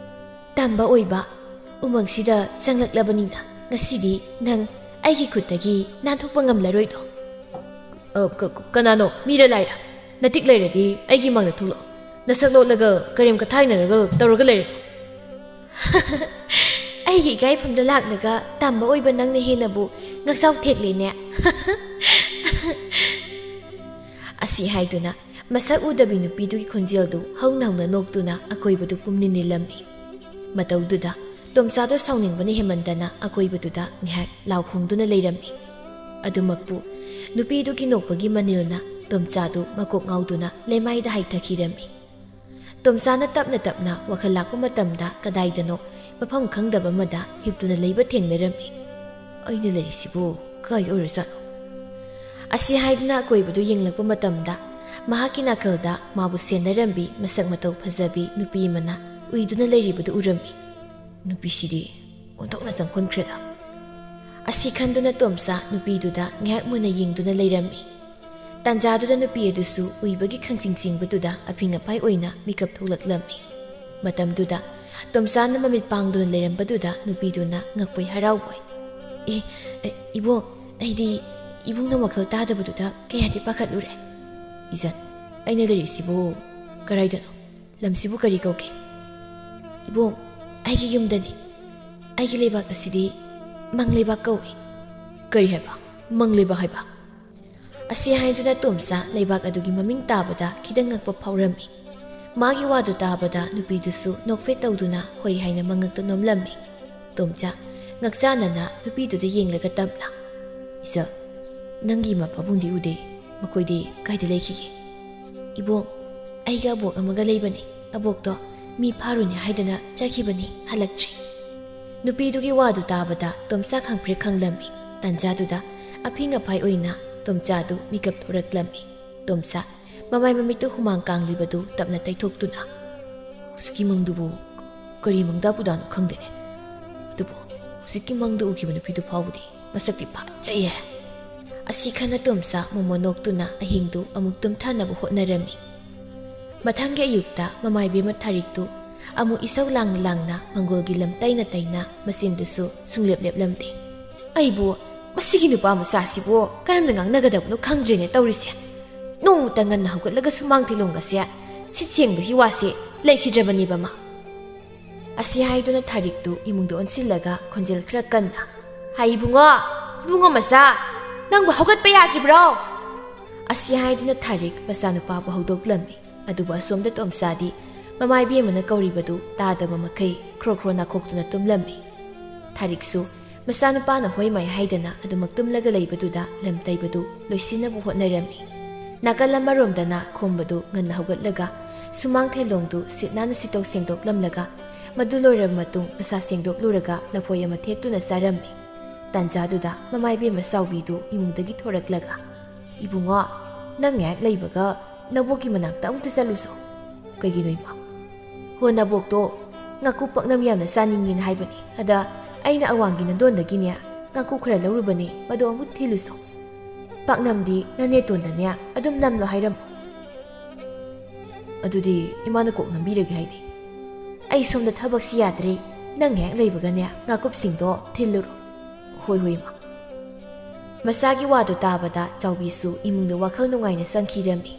"ꯇꯝꯕ ꯑꯣꯏꯕ, ꯎꯃꯪꯁꯤꯗ ꯆꯪꯂꯛꯂꯕꯅꯤꯅ ꯉꯁꯤꯗꯤ ꯅꯪ ꯑꯩꯒꯤ ꯈꯨꯠꯇꯒꯤ ꯅꯥꯟꯊꯣꯛꯄ ꯉꯝꯂꯔꯣꯏꯗꯣ꯫" "ꯑ, ꯀ-, ꯀ-, ꯀꯅꯥꯅꯣ? ꯃꯤꯔ ꯂꯥꯏꯔ? ꯅꯇꯤꯛ ꯂꯩꯔꯗꯤ ꯑꯩꯒꯤ ꯃꯥꯡꯗ ꯊꯣꯛꯂꯛꯑꯣ꯫ ꯅꯁꯛ ꯂꯣꯠꯂꯒ ꯀꯔꯦꯝ ꯀꯊꯥꯏꯅꯔꯒ ꯇꯧꯔꯒ ꯂꯩꯔꯦ꯫" "ꯑꯩꯒꯤ ꯏꯀꯥꯏꯐꯝꯗ ꯂꯥꯛꯂꯒ ꯇꯝꯕ ꯑꯣꯏꯕ ꯅꯪꯅ ꯍꯦꯟꯅꯕꯨ ꯉꯛꯆꯥꯎ ꯊꯦꯛꯂꯦꯅꯦ꯫" ꯑꯁꯤ ꯍꯥꯏꯗꯨꯅ ꯃꯁꯛ ꯎꯗꯕꯤ ꯅꯨꯄꯤꯗꯨꯒꯤ ꯈꯣꯟꯖꯦꯜꯗꯨ ꯍꯧꯅ ꯍꯧꯅ ꯅꯣꯛꯇꯨꯅ ꯑꯀꯣꯏꯕꯗꯨ ꯄꯨꯝꯅꯤꯟ ꯅꯤꯜꯂꯝꯃꯤ꯫ ꯃꯇꯧꯗꯨꯗ ꯇꯣꯝꯆꯥꯗꯣ ꯁꯥꯎꯅꯤꯡꯕꯅ ꯍꯦꯟꯃꯟꯗꯅ ꯑꯀꯣꯏꯕꯗꯨꯗ ꯉꯥꯏꯍꯥꯛ ꯂꯥꯎ ꯈꯣꯡꯗꯨꯅ ꯂꯩꯔꯝꯃꯤ꯫ ꯑꯗꯨꯃꯛꯄꯨ ꯅꯨꯄꯤꯗꯨꯒꯤ ꯅꯣꯛꯄꯒꯤ ꯃꯅꯤꯜꯅ ꯇꯣꯝꯆꯥꯗꯨ ꯃꯀꯣꯛ ꯉꯥꯎꯗꯨꯅ ꯂꯩꯃꯥꯏꯗ ꯍꯥꯏꯊꯈꯤꯔꯝꯃꯤ꯫ ꯇꯣꯝꯆꯥꯅ ꯇꯞꯅ ꯇꯞꯅ ꯋꯥꯈꯜ ꯂꯥꯛꯄ ꯃꯇꯝꯗ ꯀꯗꯥꯏꯗꯅꯣ ꯃꯐꯝ ꯈꯪꯗꯕ ꯑꯃꯗ ꯍꯤꯞꯇꯨꯅ ꯂꯩꯕ ꯊꯦꯡꯅꯔꯝꯃꯤ꯫ "ꯑꯩꯅ ꯂꯩꯔꯤꯁꯤꯕꯨ ꯀꯥꯏ ꯑꯣꯏꯔꯖꯥꯠꯅꯣ?" ꯑꯁꯤ ꯍꯥꯏꯗꯨꯅ ꯑꯀꯣꯏꯕꯗꯨ ꯌꯦꯡꯂꯛꯄ ꯃꯇꯝꯗ ꯃꯍꯥꯛꯀꯤ ꯅꯥꯀꯜꯗ ꯃꯥꯕꯨ ꯁꯦꯟꯅꯔꯝꯕꯤ ꯃꯁꯛ ꯃꯇꯧ ꯐꯖꯕꯤ ꯅꯨꯄꯤ ꯑꯃꯅ ꯎꯏꯗꯨꯅ ꯂꯩꯔꯤꯕꯗꯨ ꯎꯔꯝꯃꯤ꯫ "ꯅꯨꯄꯤꯁꯤꯗꯤ ꯑꯣꯟꯊꯣꯛꯅ ꯆꯪꯈꯣꯟꯈ꯭ꯔꯦꯗ!" ꯑꯁꯤ ꯈꯟꯗꯨꯅ ꯇꯣꯝꯆꯥ ꯅꯨꯄꯤꯗꯨꯗ ꯉꯥꯏꯍꯥꯛ ꯃꯨꯟꯅ ꯌꯦꯡꯗꯨꯅ ꯂꯩꯔꯝꯃꯤ꯫ ꯇꯥꯟꯖꯥꯗꯨꯗ ꯅꯨꯄꯤ ꯑꯗꯨꯁꯨ ꯎꯏꯕꯒꯤ ꯈꯪꯆꯤꯡ ꯆꯤꯡꯕꯗꯨꯗ ꯑꯐꯤꯡ ꯑꯐꯥꯏ ꯑꯣꯏꯅ ꯃꯤꯀꯞ ꯊꯣꯛꯂꯛꯂꯝꯃꯤ꯫ ꯃꯇꯝꯗꯨꯗ ꯇꯣꯝꯆꯥꯅ ꯃꯃꯤꯠ ꯄꯥꯡꯗꯨꯅ ꯂꯩꯔꯝꯕꯗꯨꯗ ꯅꯨꯄꯤꯗꯨꯅ ꯉꯛꯄꯣꯏ ꯍꯔꯥꯎꯕꯣꯏ, "ꯑꯦ, ꯑꯦ, ꯏꯕꯣꯛ, ꯑꯩꯗꯤ ꯏꯕꯨꯡꯅ ꯋꯥꯈꯜ ꯇꯥꯗꯕꯗꯨꯗ ꯀꯌꯥꯗꯤ ꯄꯥꯈꯠꯂꯨꯔꯦ꯫ ꯏꯖꯟ, ꯑꯩꯅ ꯂꯩꯔꯤꯁꯤꯕꯨ ꯀꯔꯥꯏꯗꯅꯣ? ꯂꯝꯁꯤꯕꯨ ꯀꯔꯤ ꯀꯧꯒꯦ?" "ꯏꯕꯣꯛ, ꯑꯩꯒꯤ ꯌꯨꯝꯗꯅꯤ꯫ ꯑꯩꯒꯤ ꯂꯩꯕꯥꯛ ꯑꯁꯤꯗꯤ ꯃꯪ ꯂꯩꯕꯥꯛ ꯀꯧꯏ꯫" "ꯀꯔꯤ ꯍꯥꯏꯕ? ꯃꯪ ꯂꯩꯕꯥꯛ ꯍꯥꯏꯕ?" ꯑꯁꯤ ꯍꯥꯏꯗꯨꯅ ꯇꯣꯝꯆꯥ ꯂꯩꯕꯥꯛ ꯑꯗꯨꯒꯤ ꯃꯃꯤꯡ ꯇꯥꯕꯗ ꯈꯤꯇꯪ ꯉꯛꯄ ꯐꯥꯎꯔꯝꯃꯤ꯫ ꯃꯥꯒꯤ ꯋꯥꯗꯨ ꯇꯥꯕꯗ ꯅꯨꯄꯤꯗꯨꯁꯨ ꯅꯣꯛꯐꯦꯠ ꯇꯧꯗꯨꯅ ꯍꯣꯏ ꯍꯥꯏꯅ ꯃꯉꯛꯇ ꯅꯣꯝꯂꯝꯃꯤ꯫ ꯇꯣꯝꯆꯥ ꯉꯛꯆꯥꯅꯅ ꯅꯨꯄꯤꯗꯨꯗ ꯌꯦꯡꯂꯒ ꯇꯞꯅ, "ꯏꯆꯜ, ꯅꯪꯒꯤ ꯏꯃꯥ ꯄꯥꯕꯨꯡꯗꯤ ꯎꯗꯦ꯫ ꯃꯈꯣꯏꯗꯤ ꯀꯥꯏꯗ ꯂꯩꯈꯤꯒꯦ?" "ꯏꯕꯣꯛ, ꯑꯩꯒ ꯑꯕꯣꯛ ꯑꯃꯒ ꯂꯩꯕꯅꯤ꯫ ꯑꯕꯣꯛꯇꯣ ꯃꯤ ꯐꯥꯔꯨꯅꯤ ꯍꯥꯏꯗꯅ ꯆꯠꯈꯤꯕꯅꯤ, ꯍꯜꯂꯛꯇ꯭ꯔꯤ꯫" ꯅꯨꯄꯤꯗꯨꯒꯤ ꯋꯥꯗꯨ ꯇꯥꯕꯗ ꯇꯣꯝꯆꯥ ꯈꯪꯄ꯭ꯔꯦꯛ ꯈꯪꯂꯝꯃꯤ꯫ ꯇꯥꯟꯖꯥꯗꯨꯗ ꯑꯐꯤꯡ ꯑꯐꯥꯏ ꯑꯣꯏꯅ ꯇꯣꯝꯆꯥꯗꯨ ꯃꯤꯀꯞ ꯊꯣꯔꯛꯂꯝꯃꯤ꯫ ꯇꯣꯝꯆꯥ ꯃꯃꯥꯏ ꯃꯃꯤꯠꯇꯨ ꯍꯨꯃꯥꯡ ꯀꯥꯡꯂꯤꯕꯗꯨ ꯇꯞꯅ ꯇꯩꯊꯣꯛꯇꯨꯅ, "ꯍꯧꯖꯤꯛꯀꯤ ꯃꯪꯗꯨꯕꯨ ꯀꯔꯤ ꯃꯪꯗꯥ ꯄꯨꯗꯥꯅꯣ ꯈꯪꯗꯦꯅꯦ꯫ ꯑꯗꯨꯕꯨ ꯍꯧꯖꯤꯛꯀꯤ ꯃꯪꯗ ꯎꯈꯤꯕ ꯅꯨꯄꯤꯗꯨ ꯐꯥꯎꯕꯗꯤ ꯃꯁꯛꯇꯤ ꯐꯖꯩꯌꯦ꯫" ꯑꯁꯤ ꯈꯟꯅ ꯇꯣꯝꯆꯥ ꯃꯣꯃꯣꯟ ꯅꯣꯛꯇꯨꯅ ꯑꯍꯤꯡꯗꯨ ꯑꯃꯨꯛ ꯇꯨꯝꯊꯅꯕ ꯍꯣꯠꯅꯔꯝꯃꯤ꯫ ꯃꯊꯪꯒꯤ ꯑꯌꯨꯛꯇ ꯃꯃꯥꯏꯕꯦꯝꯃ ꯊꯥꯔꯤꯛꯇꯨ ꯑꯃꯨꯛ ꯏꯁꯧ ꯂꯥꯡꯅ ꯂꯥꯡꯅ ꯃꯪꯒꯣꯜꯒꯤ ꯂꯝ ꯇꯩꯅ ꯇꯩꯅ ꯃꯆꯤꯟꯗꯨꯁꯨ ꯁꯨꯡꯂꯦꯞ ꯂꯦꯞꯂꯝꯗꯦ꯫ "ꯑꯩꯕꯨ, ꯃꯁꯤꯒꯤ ꯅꯨꯄꯥ ꯃꯆꯥꯁꯤꯕꯨ ꯀꯔꯝꯅ ꯉꯥꯡꯅꯒꯗꯕꯅꯣ ꯈꯪꯗ꯭ꯔꯦꯅꯦ ꯇꯧꯔꯤꯁꯦ꯫ ꯅꯣꯡꯃꯇ ꯉꯟꯅ ꯍꯧꯒꯠꯂꯒ ꯁꯨꯃꯥꯡ ꯊꯤꯂꯣꯡꯒꯁꯦ ꯁꯤꯠ ꯁꯦꯡꯕꯒꯤ ꯋꯥꯁꯦ ꯂꯩꯈꯤꯗ꯭ꯔꯕꯅꯦꯕ ꯃꯥ꯫" ꯑꯁꯤ ꯍꯥꯏꯗꯨꯅ ꯊꯥꯔꯤꯛꯇꯨ ꯏꯃꯨꯡꯗ ꯑꯣꯟꯁꯤꯜꯂꯒ ꯈꯣꯟꯖꯦꯜ ꯈꯔ ꯀꯟꯅ, "ꯍꯥꯏ ꯏꯕꯨꯡꯉꯣ, ꯏꯕꯨꯡꯉꯣ ꯃꯆꯥ, ꯅꯪꯕꯨ ꯍꯧꯒꯠꯄ ꯌꯥꯗ꯭ꯔꯤꯕ꯭ꯔꯣ?" ꯑꯁꯤ ꯍꯥꯏꯗꯨꯅ ꯊꯥꯔꯤꯛ ꯃꯆꯥꯅꯨꯄꯥꯕꯨ ꯍꯧꯗꯣꯛꯂꯝꯃꯤ꯫ ꯑꯗꯨꯕꯨ ꯑꯁꯣꯝꯗ ꯇꯣꯝꯆꯥꯗꯤ ꯃꯃꯥꯏꯕꯦꯝꯃꯅ ꯀꯧꯔꯤꯕꯗꯨ ꯇꯥꯗꯕ ꯃꯈꯩ ꯈ꯭ꯔꯣ ꯈ꯭ꯔꯣ ꯅꯥꯈꯣꯛꯇꯨꯅ ꯇꯨꯝꯂꯝꯃꯤ꯫ ꯊꯥꯔꯤꯛꯁꯨ ꯃꯆꯥꯅꯨꯄꯥꯅ ꯍꯣꯏ ꯃꯥꯏ ꯍꯥꯏꯗꯅ ꯑꯗꯨꯃꯛ ꯇꯨꯝꯂꯒ ꯂꯩꯕꯗꯨꯗ ꯂꯝ ꯇꯩꯕꯗꯨ ꯂꯣꯏꯁꯤꯟꯅꯕ ꯍꯣꯠꯅꯔꯝꯃꯤ꯫ ꯅꯥꯀꯜ ꯑꯃꯔꯣꯝꯗꯅ ꯈꯣꯝꯕꯗꯨ ꯉꯟꯅ ꯍꯧꯒꯠꯂꯒ ꯁꯨꯃꯥꯡ ꯊꯦꯂꯣꯡꯗꯨ ꯁꯤꯠ ꯅꯥꯟꯅ ꯁꯤꯠꯇꯣꯛ ꯁꯦꯡꯗꯣꯛꯂꯝꯂꯒ, ꯃꯗꯨ ꯂꯣꯏꯔꯕ ꯃꯇꯨꯡ ꯃꯁꯥ ꯁꯦꯡꯗꯣꯛꯂꯨꯔꯒ ꯂꯐꯣꯏ ꯑꯃ ꯊꯦꯛꯇꯨꯅ ꯆꯥꯔꯝꯃꯤ꯫ ꯇꯥꯟꯖꯥꯗꯨꯗ ꯃꯃꯥ ꯏꯕꯦꯝꯃ ꯆꯥꯎꯕꯤꯗꯨ ꯏꯃꯨꯡꯗꯒꯤ ꯊꯣꯔꯛꯂꯒ, "ꯏꯕꯨꯡꯉꯣ, ꯅꯪ ꯉꯥꯏꯍꯥꯛ ꯂꯩꯕꯒ ꯅꯕꯣꯛꯀꯤ ꯃꯅꯥꯛꯇ ꯑꯃꯨꯛꯇ ꯆꯠꯂꯨꯁꯣ꯫" "ꯀꯩꯒꯤꯅꯣ ꯏꯃꯥ?" "ꯍꯣ, ꯅꯕꯣꯛꯇꯣ ꯉꯥꯀꯨꯞ ꯄꯥꯛꯅꯝ ꯌꯥꯝꯅ ꯆꯥꯅꯤꯡꯉꯦꯅ ꯍꯥꯏꯕꯅꯦ꯫ ꯑꯗ ꯑꯩꯅ ꯑꯋꯥꯡꯒꯤ ꯅꯗꯣꯟꯗꯒꯤꯅꯦ ꯉꯥꯀꯨꯞ ꯈꯔ ꯂꯧꯔꯨꯕꯅꯦ, ꯃꯗꯣ ꯑꯃꯨꯛ ꯊꯤꯜꯂꯨꯁꯣ꯫ ꯄꯥꯛꯅꯝꯗꯤ ꯅꯅꯦꯇꯣꯟꯗꯅꯦ ꯑꯗꯨꯝ ꯅꯝꯂꯣ ꯍꯥꯏꯔꯝꯃꯣ꯫" "ꯑꯗꯨꯗꯤ ꯏꯃꯥꯅ ꯀꯣꯛ ꯅꯝꯕꯤꯔꯒꯦ ꯍꯥꯏꯗꯤ?" "ꯑꯩ ꯁꯣꯝꯗ ꯊꯕꯛꯁꯤ ꯌꯥꯗ꯭ꯔꯦ, ꯅꯪ ꯉꯥꯏꯍꯥꯛ ꯂꯩꯕꯒꯅꯦ ꯉꯥꯀꯨꯞꯁꯤꯡꯗꯣ ꯊꯤꯜꯂꯨꯔꯣ꯫" "ꯍꯣꯏ, ꯍꯣꯏ, ꯏꯃꯥ꯫" ꯃꯆꯥꯒꯤ ꯋꯥꯗꯨ ꯇꯥꯕꯗ ꯆꯥꯎꯕꯤꯁꯨ ꯏꯃꯨꯡꯗ ꯋꯥꯈꯜ ꯅꯨꯡꯉꯥꯏꯅ ꯆꯪꯈꯤꯔꯝꯃꯤ꯫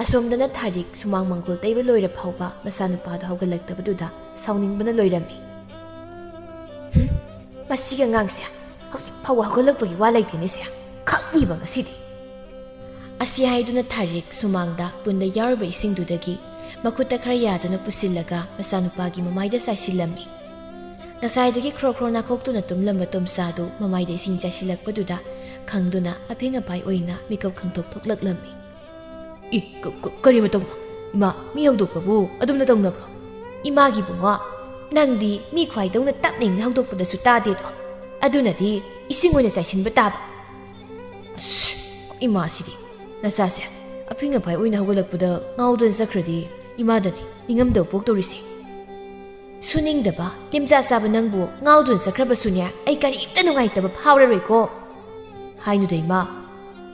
ꯑꯁꯣꯝꯗꯅ ꯊꯥꯔꯤꯛ ꯁꯨꯃꯥꯡ ꯃꯪꯒꯣꯜ ꯇꯩꯕ ꯂꯣꯏꯔ ꯐꯥꯎꯕ ꯃꯆꯥꯅꯨꯄꯥꯗꯨ ꯍꯧꯒꯠꯂꯛꯇꯕꯗꯨꯗ ꯁꯥꯎꯅꯤꯡꯕꯅ ꯂꯣꯏꯔꯝꯃꯤ꯫ "ꯍꯨꯝ, ꯃꯁꯤꯒꯤ ꯑꯉꯥꯡꯁꯦ ꯍꯧꯖꯤꯛ ꯐꯥꯎꯕ ꯍꯧꯒꯠꯂꯛꯄꯒꯤ ꯋꯥ ꯂꯩꯇꯦꯅꯦ ꯁꯦ꯫ ꯈꯪꯉꯤꯕ ꯉꯁꯤꯗꯤ꯫" ꯑꯁꯤ ꯍꯥꯏꯗꯨꯅ ꯊꯥꯔꯤꯛ ꯁꯨꯃꯥꯡꯗ ꯄꯨꯟꯗ ꯌꯥꯎꯔꯕ ꯏꯁꯤꯡꯗꯨꯗꯒꯤ ꯃꯈꯨꯠꯇ ꯈꯔ ꯌꯥꯗꯨꯅ ꯄꯨꯁꯤꯜꯂꯒ ꯃꯆꯥꯅꯨꯄꯥꯒꯤ ꯃꯃꯥꯏꯗ ꯆꯥꯏꯁꯤꯜꯂꯝꯃꯤ꯫ ꯉꯁꯥꯏꯗꯒꯤ ꯈ꯭ꯔꯣ ꯈ꯭ꯔꯣ ꯅꯥꯈꯣꯛꯇꯨꯅ ꯇꯨꯝꯂꯝꯕ ꯇꯣꯝꯆꯥꯗꯨ ꯃꯃꯥꯏꯗ ꯏꯁꯤꯡ ꯆꯥꯏꯁꯤꯜꯂꯛꯄꯗꯨꯗ ꯈꯪꯗꯨꯅ ꯑꯐꯤꯡ ꯑꯄꯥꯏ ꯑꯣꯏꯅ ꯃꯤꯀꯞ ꯈꯪꯊꯣꯛ ꯊꯣꯛꯂꯛꯂꯝꯃꯤ꯫ "ꯏ, ꯀ-, ꯀ-, ꯀꯔꯤ ꯃꯇꯧꯅꯣ? ꯏꯃꯥ, ꯃꯤ ꯍꯧꯗꯣꯛꯄꯕꯨ ꯑꯗꯨꯝꯅ ꯇꯧꯅꯕ꯭ꯔꯣ?" "ꯏꯃꯥꯒꯤ ꯏꯕꯨꯡꯉꯣ, ꯅꯪꯗꯤ ꯃꯤ ꯈ꯭ꯋꯥꯏꯗꯧꯅ ꯇꯞꯅ ꯏꯪꯅ ꯍꯧꯗꯣꯛꯄꯗꯁꯨ ꯇꯥꯗꯦꯗꯣ꯫ ꯑꯗꯨꯅꯗꯤ ꯏꯁꯤꯡ ꯑꯣꯏꯅ ꯆꯥꯏꯁꯤꯟꯕ ꯇꯥꯕ꯫" ꯑꯁ, ꯏꯃꯥꯁꯤꯗꯤ, ꯅꯆꯥꯁꯦ ꯑꯐꯤꯡ ꯑꯐꯥꯏ ꯑꯣꯏꯅ ꯍꯧꯒꯠꯂꯛꯄꯗ ꯉꯥꯎꯗꯅ ꯆꯠꯈ꯭ꯔꯗꯤ ꯏꯃꯥꯗꯅꯤ ꯅꯤꯡꯉꯝꯗꯕ ꯄꯣꯛꯇꯧꯔꯤꯁꯦ꯫ "ꯁꯨꯅꯤꯡꯗꯕ, ꯂꯤꯝꯆꯥ ꯆꯥꯕ ꯅꯪꯕꯨ ꯉꯥꯎꯗꯨꯅ ꯆꯠꯈ꯭ꯔꯕꯁꯨꯅꯦ, ꯑꯩ ꯀꯔꯤꯝꯇ ꯅꯨꯡꯉꯥꯏꯇꯕ ꯐꯥꯎꯔꯔꯣꯏꯀꯣ꯫" "ꯍꯥꯏꯅꯨꯗ ꯏꯃꯥ,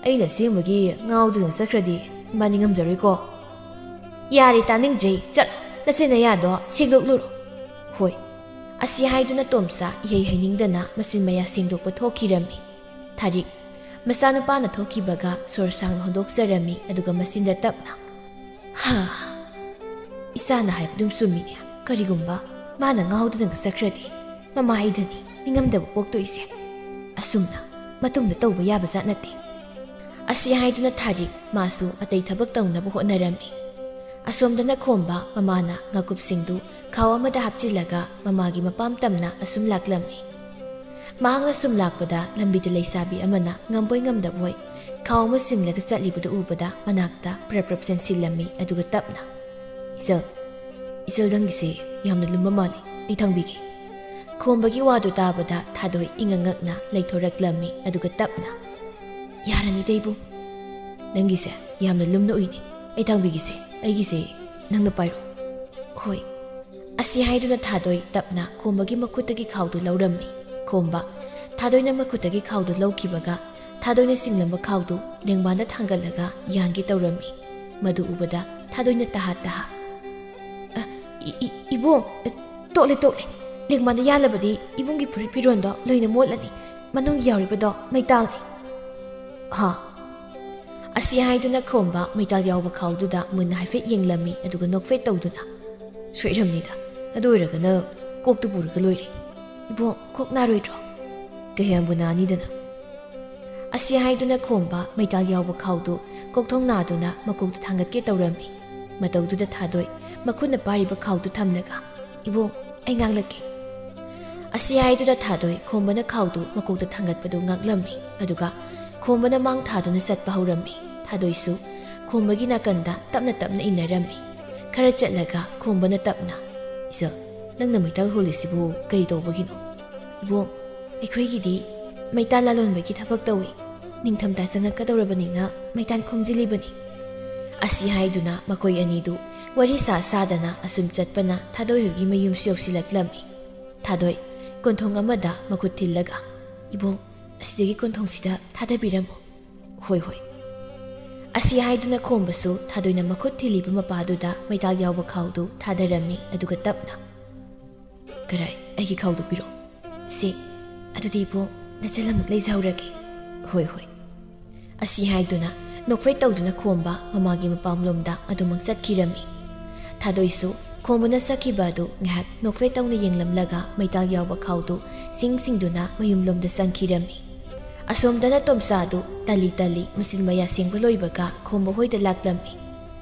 ꯑꯩꯅ ꯑꯁꯦꯡꯕꯒꯤ ꯉꯥꯎꯗꯨꯅ ꯆꯠꯈ꯭ꯔꯗꯤ ꯏꯃꯥ ꯅꯤꯡꯉꯝꯖꯔꯣꯏꯀꯣ꯫" "ꯌꯥꯔꯦ, ꯇꯥꯅꯤꯡꯗ꯭ꯔꯦ, ꯆꯠꯂꯣ, ꯅꯆꯤꯟ ꯅꯌꯥꯗꯣ ꯁꯦꯡꯗꯣꯛꯂꯨꯔꯣ꯫" "ꯍꯣꯏ꯫" ꯑꯁꯤ ꯍꯥꯏꯗꯨꯅ ꯇꯣꯝꯆꯥ ꯏꯍꯩ ꯍꯩꯅꯤꯡꯗꯅ ꯃꯆꯤꯟ ꯃꯌꯥ ꯁꯦꯡꯗꯣꯛꯄ ꯊꯣꯛꯈꯤꯔꯝꯃꯤ꯫ ꯊꯥꯔꯤꯛ, ꯃꯆꯥꯅꯨꯄꯥꯅ ꯊꯣꯛꯈꯤꯕꯒ ꯁꯣꯔ ꯁꯥꯡꯅ ꯍꯣꯟꯗꯣꯛꯆꯔꯝꯃꯤ, ꯑꯗꯨꯒ ꯃꯆꯤꯟꯗ ꯇꯞꯅ, "ꯍꯥ, ꯏꯆꯥꯅ ꯍꯥꯏꯕꯗꯨꯝ ꯆꯨꯝꯃꯤꯅꯦ꯫ ꯀꯔꯤꯒꯨꯝꯕ ꯃꯥꯅ ꯉꯥꯎꯗꯨꯅ ꯆꯠꯈ꯭ꯔꯗꯤ ꯃꯃꯥ ꯑꯩꯗꯅꯤ ꯅꯤꯡꯉꯝꯗꯕ ꯄꯣꯛꯇꯣꯏꯁꯦ꯫ ꯑꯁꯨꯝꯅ ꯃꯇꯨꯡꯗ ꯇꯧꯕ ꯌꯥꯕ ꯖꯥꯠ ꯅꯠꯇꯦ꯫" ꯑꯁꯤ ꯍꯥꯏꯗꯨꯅ ꯊꯥꯔꯤꯛ ꯃꯥꯁꯨ ꯑꯇꯩ ꯊꯕꯛ ꯇꯧꯅꯕ ꯍꯣꯠꯅꯔꯝꯃꯤ꯫ ꯑꯁꯣꯝꯗꯅ ꯈꯣꯝꯕ ꯃꯃꯥꯅ ꯉꯥꯀꯨꯞꯁꯤꯡꯗꯨ ꯈꯥꯎ ꯑꯃꯗ ꯍꯥꯞꯆꯤꯜꯂꯒ ꯃꯃꯥꯒꯤ ꯃꯄꯥꯝ ꯇꯝꯅ ꯑꯁꯨꯝ ꯂꯥꯛꯂꯝꯃꯤ꯫ ꯃꯍꯥꯛꯅ ꯁꯨꯝ ꯂꯥꯛꯄꯗ ꯂꯝꯕꯤꯗ ꯂꯩꯁꯥꯕꯤ ꯑꯃꯅ ꯉꯝꯕꯣꯏ ꯉꯝꯗꯕꯣꯏ ꯈꯥꯎ ꯑꯃ ꯆꯤꯡꯂꯒ ꯆꯠꯂꯤꯕꯗꯨ ꯎꯕꯗ ꯃꯅꯥꯛꯇ ꯄ꯭ꯔꯞ ꯄ꯭ꯔꯞ ꯆꯦꯟꯁꯤꯜꯂꯝꯃꯤ, ꯑꯗꯨꯒ ꯇꯞꯅ, "ꯏꯆꯜ, ꯏꯆꯜ, ꯅꯪꯒꯤꯁꯦ ꯌꯥꯝꯅ ꯂꯨꯝꯕ ꯃꯥꯜꯂꯤ, ꯑꯩ ꯊꯥꯡꯕꯤꯒꯦ꯫" ꯈꯣꯝꯕꯒꯤ ꯋꯥꯗꯨ ꯇꯥꯕꯗ ꯊꯥꯗꯣꯏ ꯏꯉꯛ ꯉꯛꯅ ꯂꯩꯊꯣꯔꯛꯂꯝꯃꯤ, ꯑꯗꯨꯒ ꯇꯞꯅ, "ꯌꯥꯔꯅꯤꯗ ꯏꯕꯨꯡ, ꯅꯪꯒꯤꯁꯦ ꯌꯥꯝꯅ ꯂꯨꯝꯅ ꯎꯏꯅꯦ, ꯑꯩ ꯊꯥꯡꯕꯤꯒꯦꯁꯦ, ꯑꯩꯒꯤꯁꯦ ꯅꯪꯅ ꯄꯥꯏꯔꯣ꯫" "ꯍꯣꯏ꯫" ꯑꯁꯤ ꯍꯥꯏꯗꯨꯅ ꯊꯥꯗꯣꯏ ꯇꯞꯅ ꯈꯣꯝꯕꯒꯤ ꯃꯈꯨꯠꯇꯒꯤ ꯈꯥꯎꯗꯨ ꯂꯧꯔꯝꯃꯤ꯫ ꯈꯣꯝꯕ ꯊꯥꯗꯣꯏꯅ ꯃꯈꯨꯠꯇꯒꯤ ꯈꯥꯎꯗꯨ ꯂꯧꯈꯤꯕꯒ ꯊꯥꯗꯣꯏꯅ ꯆꯤꯡꯂꯝꯕ ꯈꯥꯎꯗꯨ ꯂꯦꯡꯕꯥꯟꯗ ꯊꯥꯡꯒꯠꯂꯒ ꯌꯥꯟꯒꯦ ꯇꯧꯔꯝꯃꯤ꯫ ꯃꯗꯨ ꯎꯕꯗ ꯊꯥꯗꯣꯏꯅ ꯇꯍꯥ ꯇꯍꯥ, "ꯑ, ꯏ-, ꯏ-, ꯏꯕꯨꯡ, ꯑ, ꯇꯣꯛꯂꯦ, ꯇꯣꯛꯂꯦ꯫ ꯂꯦꯡꯕꯥꯟꯗ ꯌꯥꯜꯂꯕꯗꯤ ꯏꯕꯨꯡꯒꯤ ꯐꯨꯔꯤꯠ ꯐꯤꯔꯣꯟꯗꯣ ꯂꯣꯏꯅ ꯃꯣꯠꯂꯅꯤ꯫ ꯃꯅꯨꯡꯒꯤ ꯌꯥꯎꯔꯤꯕꯗꯣ ꯃꯩꯇꯥꯜꯅꯤ꯫" "ꯍꯥ?" ꯑꯁꯤ ꯍꯥꯏꯗꯨꯅ ꯈꯣꯝꯕ ꯃꯩꯇꯥꯜ ꯌꯥꯎꯕ ꯈꯥꯎꯗꯨꯗ ꯃꯨꯟꯅ ꯍꯥꯏꯐꯦꯠ ꯌꯦꯡꯂꯝꯃꯤ, ꯑꯗꯨꯒ ꯅꯣꯛꯐꯦꯠ ꯇꯧꯗꯨꯅ, "ꯁꯣꯏꯔꯝꯅꯤꯗ, ꯑꯗꯨ ꯑꯣꯏꯔꯒꯅ ꯀꯣꯛꯇꯨ ꯄꯨꯔꯒ ꯂꯣꯏꯔꯦ꯫ ꯏꯕꯨꯡ, ꯀꯣꯛ ꯅꯥꯔꯣꯏꯗ꯭ꯔꯣ? ꯀꯌꯥꯝꯕꯨ ꯅꯥꯅꯤꯗꯅ꯫" ꯑꯁꯤ ꯍꯥꯏꯗꯨꯅ ꯈꯣꯝꯕ ꯃꯩꯇꯥꯜ ꯌꯥꯎꯕ ꯈꯥꯎꯗꯨ ꯀꯣꯛꯊꯣꯡ ꯅꯥꯗꯨꯅ ꯃꯀꯣꯛꯇ ꯊꯥꯡꯒꯠꯀꯦ ꯇꯧꯔꯝꯃꯤ꯫ ꯃꯇꯧꯗꯨꯗ ꯊꯥꯗꯣꯏ ꯃꯈꯨꯠꯅ ꯄꯥꯏꯔꯤꯕ ꯈꯥꯎꯗꯨ ꯊꯝꯂꯒ, "ꯏꯕꯨꯡ, ꯑꯩ ꯉꯥꯡꯂꯛꯀꯦ꯫" ꯑꯁꯤ ꯍꯥꯏꯗꯨꯅ ꯊꯥꯗꯣꯏ ꯈꯣꯝꯕꯅ ꯈꯥꯎꯗꯨ ꯃꯀꯣꯛꯇ ꯊꯥꯡꯒꯠꯄꯗꯨ ꯉꯥꯛꯂꯝꯃꯤ, ꯑꯗꯨꯒ ꯈꯣꯝꯕꯅ ꯃꯥꯡ ꯊꯥꯗꯨꯅ ꯆꯠꯄ ꯍꯧꯔꯝꯃꯤ꯫ ꯊꯥꯗꯣꯏꯁꯨ ꯈꯣꯝꯕꯒꯤ ꯅꯥꯀꯟꯗ ꯇꯞꯅ ꯇꯞꯅ ꯏꯟꯅꯔꯝꯃꯤ꯫ ꯈꯔ ꯆꯠꯂꯒ ꯈꯣꯝꯕꯅ ꯇꯞꯅ, "ꯏꯆꯜ, ꯅꯪꯅ ꯃꯩꯇꯥꯜ ꯍꯣꯜꯂꯤꯁꯤꯕꯨ ꯀꯔꯤ ꯇꯧꯕꯒꯤꯅꯣ?" "ꯏꯕꯨꯡ, ꯑꯩꯈꯣꯏꯒꯤꯗꯤ ꯃꯩꯇꯥꯜ ꯂꯥꯂꯣꯟꯕꯒꯤ ꯊꯕꯛ ꯇꯧꯏ꯫ ꯅꯤꯡꯊꯝꯊꯥ ꯆꯪꯉꯛꯀꯗꯧꯔꯕꯅꯤꯅ ꯃꯩꯇꯥꯜ ꯈꯣꯝꯖꯤꯜꯂꯤꯕꯅꯤ꯫" ꯑꯁꯤ ꯍꯥꯏꯗꯨꯅ ꯃꯈꯣꯏ ꯑꯅꯤꯗꯨ ꯋꯥꯔꯤ ꯁꯥ ꯁꯥꯗꯅ ꯑꯁꯨꯝ ꯆꯠꯄꯅ ꯊꯥꯗꯣꯏ ꯍꯣꯏꯒꯤ ꯃꯌꯨꯝꯁꯨ ꯌꯧꯁꯤꯜꯂꯛꯂꯝꯃꯤ꯫ ꯊꯥꯗꯣꯏ ꯀꯣꯟꯊꯣꯡ ꯑꯃꯗ ꯃꯈꯨꯠ ꯊꯤꯜꯂꯒ, "ꯏꯕꯨꯡ, ꯑꯁꯤꯗꯒꯤ ꯀꯣꯟꯊꯣꯡꯁꯤꯗ ꯊꯥꯗꯕꯤꯔꯝꯃꯨ꯫" "ꯍꯣꯏ, ꯍꯣꯏ꯫" ꯑꯁꯤ ꯍꯥꯏꯗꯨꯅ ꯈꯣꯝꯕꯁꯨ ꯊꯥꯗꯣꯏꯅ ꯃꯈꯨꯠ ꯊꯤꯜꯂꯤꯕ ꯃꯄꯥꯗꯨꯗ ꯃꯩꯇꯥꯜ ꯌꯥꯎꯕ ꯈꯥꯎꯗꯨ ꯊꯥꯗꯔꯝꯃꯤ, ꯑꯗꯨꯒ ꯇꯞꯅ, "ꯀꯔꯥꯏ, ꯑꯩꯒꯤ ꯈꯥꯎꯗꯨ ꯄꯤꯔꯣ꯫" "ꯁꯦ, ꯑꯗꯨꯗꯤ ꯏꯕꯨꯡ, ꯅꯆꯜ ꯑꯃꯨꯛ ꯂꯩꯖꯍꯧꯔꯒꯦ꯫" "ꯍꯣꯏ, ꯍꯣꯏ꯫" ꯑꯁꯤ ꯍꯥꯏꯗꯨꯅ ꯅꯣꯛꯐꯦꯠ ꯇꯧꯗꯨꯅ ꯈꯣꯝꯕ ꯃꯃꯥꯒꯤ ꯃꯄꯥꯝꯂꯣꯝꯗ ꯑꯗꯨꯃꯛ ꯆꯠꯈꯤꯔꯝꯃꯤ꯫ ꯊꯥꯗꯣꯏꯁꯨ ꯈꯣꯝꯕꯅ ꯆꯠꯈꯤꯕ ꯑꯗꯨ ꯉꯥꯏꯍꯥꯛ ꯅꯣꯛꯐꯦꯠ ꯇꯧꯅ ꯌꯦꯡꯂꯝꯂꯒ ꯃꯩꯇꯥꯜ ꯌꯥꯎꯕ ꯈꯥꯎꯗꯨ ꯁꯤꯡ ꯁꯤꯡꯗꯨꯅ ꯃꯌꯨꯝꯂꯣꯝꯗ ꯆꯪꯈꯤꯔꯝꯃꯤ꯫ ꯑꯁꯣꯝꯗꯅ ꯇꯣꯝꯆꯥꯗꯨ ꯇꯥꯂꯤ ꯇꯥꯂꯤ ꯃꯆꯤꯟ ꯃꯌꯥ ꯁꯦꯡꯕ ꯂꯣꯏꯕꯒ ꯈꯣꯝꯕ ꯍꯣꯏꯗ ꯂꯥꯛꯂꯝꯃꯤ꯫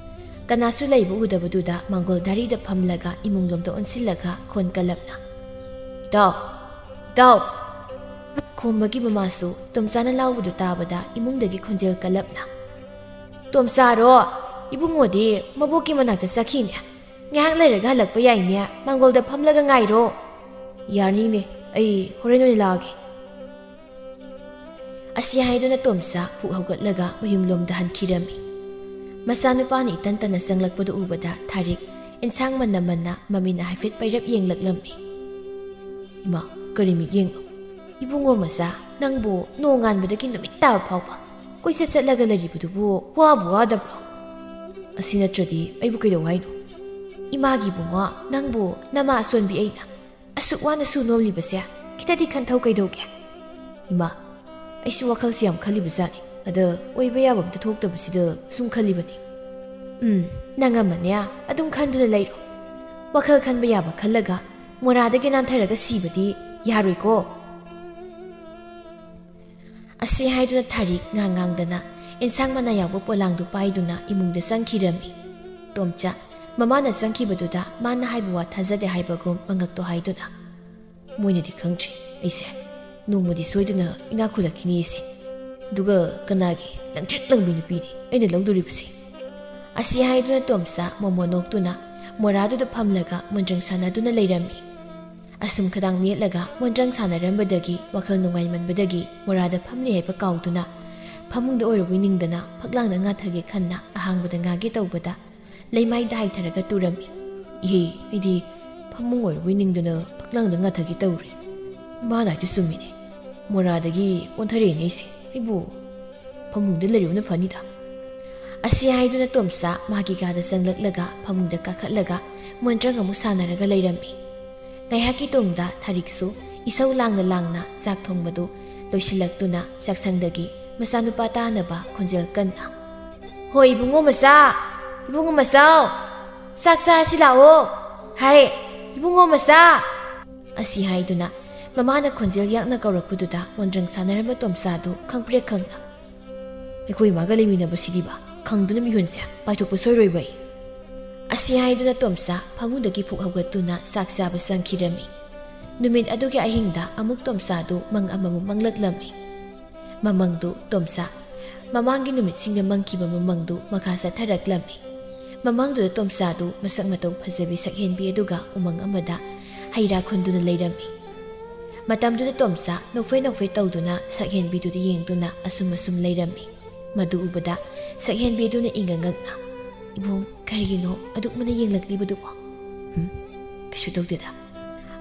ꯀꯅꯥꯁꯨ ꯂꯩꯕ ꯎꯗꯕꯗꯨꯗ ꯃꯥꯡꯒꯣꯜ ꯗꯥꯔꯤꯗ ꯐꯝꯂꯒ ꯏꯃꯨꯡꯂꯣꯝꯗ ꯑꯣꯟꯁꯤꯜꯂꯒ ꯈꯣꯟ ꯀꯜꯂꯞꯅ, "ꯏꯇꯥꯎ! ꯏꯇꯥꯎ!" ꯈꯣꯝꯕꯒꯤ ꯃꯃꯥꯁꯨ ꯇꯣꯝꯆꯥꯅ ꯂꯥꯎꯕꯗꯨ ꯇꯥꯕꯗ ꯏꯃꯨꯡꯗꯒꯤ ꯈꯣꯟꯖꯦꯜ ꯀꯜꯂꯞꯅ, "ꯇꯣꯝꯆꯥꯔꯣ?" "ꯏꯕꯨꯡꯉꯣꯗꯤ ꯃꯕꯣꯛꯀꯤ ꯃꯅꯥꯛꯇ ꯆꯠꯈꯤꯅꯦ꯫ ꯉꯥꯏꯍꯥꯛ ꯂꯩꯔꯒ ꯍꯜꯂꯛꯄ ꯌꯥꯏꯅꯦ, ꯃꯥꯡꯒꯣꯜꯗ ꯐꯝꯂꯒ ꯉꯥꯏꯔꯣ꯫" "ꯌꯥꯔꯅꯤꯅꯦ, ꯑꯩ ꯍꯣꯔꯦꯟ ꯑꯣꯏꯅ ꯂꯥꯛꯑꯒꯦ꯫" ꯑꯁꯤ ꯍꯥꯏꯗꯨꯅ ꯇꯣꯝꯆꯥ ꯍꯨꯛ ꯍꯧꯒꯠꯂꯒ ꯃꯌꯨꯝꯂꯣꯝꯗ ꯍꯟꯈꯤꯔꯝꯃꯤ꯫ ꯃꯆꯥꯅꯨꯄꯥꯅ ꯏꯇꯟ ꯇꯟꯅ ꯆꯪꯂꯛꯄꯗꯨ ꯎꯕꯗ ꯊꯥꯔꯤꯛ ꯏꯟꯁꯥꯡ ꯃꯟꯅ ꯃꯟꯅ ꯃꯃꯤꯠꯅ ꯍꯥꯏꯐꯦꯠ ꯄꯩꯔꯞ ꯌꯦꯡꯂꯛꯂꯝꯃꯤ꯫ "ꯏꯃꯥ, ꯀꯔꯤ ꯃꯤꯠꯌꯦꯡꯅꯣ? ꯏꯕꯨꯡꯉꯣ ꯃꯆꯥ, ꯅꯪꯕꯨ ꯅꯣꯡꯉꯥꯟꯕꯗꯒꯤ ꯅꯨꯃꯤꯠ ꯇꯥꯕ ꯐꯥꯎꯕ ꯀꯣꯏꯆꯠ ꯆꯠꯂꯒ ꯂꯩꯔꯤꯕꯗꯨꯕꯨ ꯋꯥꯕꯨ ꯋꯥꯗꯕ꯭ꯔꯣ?" "ꯑꯁꯤ ꯅꯠꯇ꯭ꯔꯗꯤ ꯑꯩꯕꯨ ꯀꯩꯗꯧ ꯍꯥꯏꯅꯣ? ꯏꯃꯥꯒꯤ ꯏꯕꯨꯡꯉꯣ, ꯅꯪꯕꯨ ꯅꯃꯥ ꯑꯁꯣꯟꯕꯤ ꯑꯩꯅ ꯑꯁꯨꯛ ꯋꯥꯅ ꯁꯨ ꯅꯣꯝꯂꯤꯕꯁꯦ ꯈꯤꯇꯗꯤ ꯈꯟꯊꯧ ꯀꯩꯗꯧꯒꯦ?" "ꯏꯃꯥ, ꯑꯩꯁꯨ ꯋꯥꯈꯜꯁꯦ ꯌꯥꯝ ꯈꯜꯂꯤꯕꯖꯥꯠꯅꯤ꯫ ꯑꯗ ꯑꯣꯏꯕ ꯌꯥꯕ ꯑꯝꯇ ꯊꯣꯛꯇꯕꯁꯤꯗ ꯁꯨꯝ ꯈꯜꯂꯤꯕꯅꯤ꯫" "ꯎꯝ, ꯅꯪ ꯑꯃꯅꯦ ꯑꯗꯨꯝ ꯈꯟꯗꯨꯅ ꯂꯩꯔꯣ꯫ ꯋꯥꯈꯜ ꯈꯟꯕ ꯌꯥꯕ ꯈꯜꯂꯒ ꯃꯣꯔꯥꯗꯒꯤ ꯅꯥꯟꯊꯔꯒ ꯁꯤꯕꯗꯤ ꯌꯥꯔꯣꯏꯀꯣ꯫" ꯑꯁꯤ ꯍꯥꯏꯗꯨꯅ ꯊꯥꯔꯤꯛ ꯉꯥꯡ ꯉꯥꯡꯗꯅ ꯏꯟꯁꯥꯡ ꯃꯅꯥ ꯌꯥꯎꯕ ꯄꯣꯂꯥꯡꯗꯨ ꯄꯥꯏꯗꯨꯅ ꯏꯃꯨꯡꯗ ꯆꯪꯈꯤꯔꯝꯃꯤ꯫ ꯇꯣꯝꯆꯥ ꯃꯃꯥꯅ ꯆꯪꯈꯤꯕꯗꯨꯗ ꯃꯥꯅ ꯍꯥꯏꯕ ꯋꯥ ꯊꯥꯖꯗꯦ ꯍꯥꯏꯕꯒꯨꯝ ꯃꯉꯛꯇꯣ ꯍꯥꯏꯗꯨꯅ, "ꯃꯣꯏꯅꯗꯤ ꯈꯪꯗ꯭ꯔꯤ ꯑꯩꯁꯦ꯫ ꯅꯣꯡꯃꯗꯤ ꯁꯣꯏꯗꯅ ꯏꯅꯥꯛ ꯈꯨꯜꯂꯛꯈꯤꯅꯤ ꯑꯩꯁꯦ꯫ ꯑꯗꯨꯒ ꯀꯅꯥꯒꯤ ꯂꯪꯇ꯭ꯔꯤꯛ ꯂꯪꯕꯤ ꯅꯨꯄꯤꯅꯤ ꯑꯩꯅ ꯂꯧꯗꯣꯔꯤꯕꯁꯦ?" ꯑꯁꯤ ꯍꯥꯏꯗꯨꯅ ꯇꯣꯝꯆꯥ ꯃꯣꯃꯣ ꯅꯣꯛꯇꯨꯅ ꯃꯣꯔꯥꯗꯨꯗ ꯐꯝꯂꯒ ꯃꯣꯟꯗ꯭ꯔꯪ ꯁꯥꯟꯅꯗꯨꯅ ꯂꯩꯔꯝꯃꯤ꯫ ꯑꯁꯨꯝ ꯈꯗꯥꯡ ꯃꯦꯠꯂꯒ ꯃꯣꯟꯗ꯭ꯔꯪ ꯁꯥꯟꯅꯔꯝꯕꯗꯒꯤ ꯋꯥꯈꯜ ꯅꯨꯡꯉꯥꯏꯃꯟꯕꯗꯒꯤ ꯃꯣꯔꯥꯗ ꯐꯝꯂꯤ ꯍꯥꯏꯕ ꯀꯥꯎꯗꯨꯅ ꯐꯃꯨꯡꯗ ꯑꯣꯏꯔꯕꯣꯏ ꯅꯤꯡꯗꯅ ꯐꯛꯂꯥꯡꯗ ꯉꯥꯊꯒꯦ ꯈꯟꯅ ꯑꯍꯥꯡꯕꯗ ꯉꯥꯒꯦ ꯇꯧꯕꯗ ꯂꯩꯃꯥꯏꯗ ꯍꯥꯏꯊꯔꯒ ꯇꯨꯔꯝꯃꯤ꯫ "ꯏꯍꯦ, ꯑꯩꯗꯤ ꯐꯃꯨꯡ ꯑꯣꯏꯔꯕꯣꯏ ꯅꯤꯡꯗꯅ ꯐꯛꯂꯥꯡꯗ ꯉꯥꯊꯒꯦ ꯇꯧꯔꯦ꯫ ꯃꯥꯅ ꯍꯥꯏꯗꯨ ꯆꯨꯝꯃꯤꯅꯦ꯫ ꯃꯣꯔꯥꯗꯒꯤ ꯑꯣꯟꯊꯔꯛꯑꯦꯅꯦ ꯑꯩꯁꯦ꯫ ꯑꯩꯕꯨ ꯐꯃꯨꯡꯗ ꯂꯩꯔꯨꯕꯅ ꯐꯅꯤꯗ꯫" ꯑꯁꯤ ꯍꯥꯏꯗꯨꯅ ꯇꯣꯝꯆꯥ ꯃꯥꯒꯤ ꯀꯥꯗ ꯆꯪꯂꯛꯂꯒ ꯐꯃꯨꯡꯗ ꯀꯥꯈꯠꯂꯒ ꯃꯣꯟꯗ꯭ꯔꯪ ꯑꯃꯨꯛ ꯁꯥꯟꯅꯔꯒ ꯂꯩꯔꯝꯃꯤ꯫ ꯉꯥꯏꯍꯥꯛꯀꯤ ꯇꯨꯡꯗ ꯊꯥꯔꯤꯛꯁꯨ ꯏꯁꯧ ꯂꯥꯡꯅ ꯂꯥꯡꯅ ꯆꯥꯛ ꯊꯣꯡꯕꯗꯨ ꯂꯣꯏꯁꯤꯜꯂꯛꯇꯨꯅ ꯆꯥꯛꯁꯪꯗꯒꯤ ꯃꯆꯥꯅꯨꯄꯥ ꯇꯥꯅꯕ ꯈꯣꯟꯖꯦꯜ ꯀꯟꯅ, "ꯍꯣꯏ ꯏꯕꯨꯡꯉꯣ ꯃꯆꯥ, ꯏꯕꯨꯡꯉꯣ ꯃꯆꯥꯎ, ꯆꯥꯛ ꯆꯥꯔꯁꯤ ꯂꯥꯛꯑꯣ, ꯍꯥꯏ, ꯏꯕꯨꯡꯉꯣ ꯃꯆꯥ!" ꯑꯁꯤ ꯍꯥꯏꯗꯨꯅ ꯃꯃꯥꯅ ꯈꯣꯟꯖꯦꯜ ꯌꯥꯛꯅ ꯀꯧꯔꯛꯄꯗꯨꯗ ꯃꯣꯟꯗ꯭ꯔꯪ ꯁꯥꯟꯅꯔꯝꯕ ꯇꯣꯝꯆꯥꯗꯨ ꯈꯪꯄ꯭ꯔꯦꯛ ꯈꯪꯅ, "ꯑꯩꯈꯣꯏ ꯏꯃꯥꯒ ꯂꯩꯃꯤꯟꯅꯕꯁꯤꯗꯤꯕ, ꯈꯪꯗꯨꯅ ꯃꯤꯍꯨꯟꯁꯦ ꯄꯥꯏꯊꯣꯛꯄ ꯁꯣꯏꯔꯣꯏꯕ ꯑꯩ꯫" ꯑꯁꯤ ꯍꯥꯏꯗꯨꯅ ꯇꯣꯝꯆꯥ ꯐꯃꯨꯡꯗꯒꯤ ꯐꯨꯛ ꯍꯧꯒꯠꯇꯨꯅ ꯆꯥꯛ ꯆꯥꯕ ꯆꯪꯈꯤꯔꯝꯃꯤ꯫ ꯅꯨꯃꯤꯠ ꯑꯗꯨꯒꯤ ꯑꯍꯤꯡꯗ ꯑꯃꯨꯛ ꯇꯣꯝꯆꯥꯗꯨ ꯃꯪ ꯑꯃꯃꯨꯛ ꯃꯪꯂꯛꯂꯝꯃꯤ꯫ ꯃꯃꯪꯗꯨ ꯇꯣꯝꯆꯥ ꯃꯃꯥꯡꯒꯤ ꯅꯨꯃꯤꯠꯁꯤꯡꯗ ꯃꯪꯈꯤꯕ ꯃꯃꯪꯗꯨ ꯃꯈꯥ ꯆꯠꯊꯔꯛꯂꯝꯃꯤ꯫ ꯃꯃꯪꯗꯨꯗ ꯇꯣꯝꯆꯥꯗꯨ ꯃꯁꯛ ꯃꯇꯧ ꯐꯖꯕꯤ ꯁꯛꯍꯦꯟꯕꯤ ꯑꯗꯨꯒ ꯎꯃꯪ ꯑꯃꯗ ꯍꯩ ꯔꯥ ꯈꯨꯟꯗꯨꯅ ꯂꯩꯔꯝꯃꯤ꯫ ꯃꯇꯝꯗꯨꯗ ꯇꯣꯝꯆꯥ ꯅꯣꯛꯐꯦ ꯅꯣꯛꯐꯦ ꯇꯧꯗꯨꯅ ꯁꯛꯍꯦꯟꯕꯤꯗꯨꯗ ꯌꯦꯡꯗꯨꯅ ꯑꯁꯨꯝ ꯑꯁꯨꯝ ꯂꯩꯔꯝꯃꯤ꯫ ꯃꯗꯨ ꯎꯕꯗ ꯁꯛꯍꯦꯟꯕꯤꯗꯨꯅ ꯏꯪꯉ ꯉꯛꯅ, "ꯏꯕꯨꯡ, ꯀꯔꯤꯒꯤꯅꯣ ꯑꯗꯨꯛ ꯃꯨꯟꯅ ꯌꯦꯡꯂꯛꯂꯤꯕꯗꯨꯕꯣ?" "ꯍꯨꯝ, ꯀꯩꯁꯨ ꯇꯧꯗꯦꯗ"꯫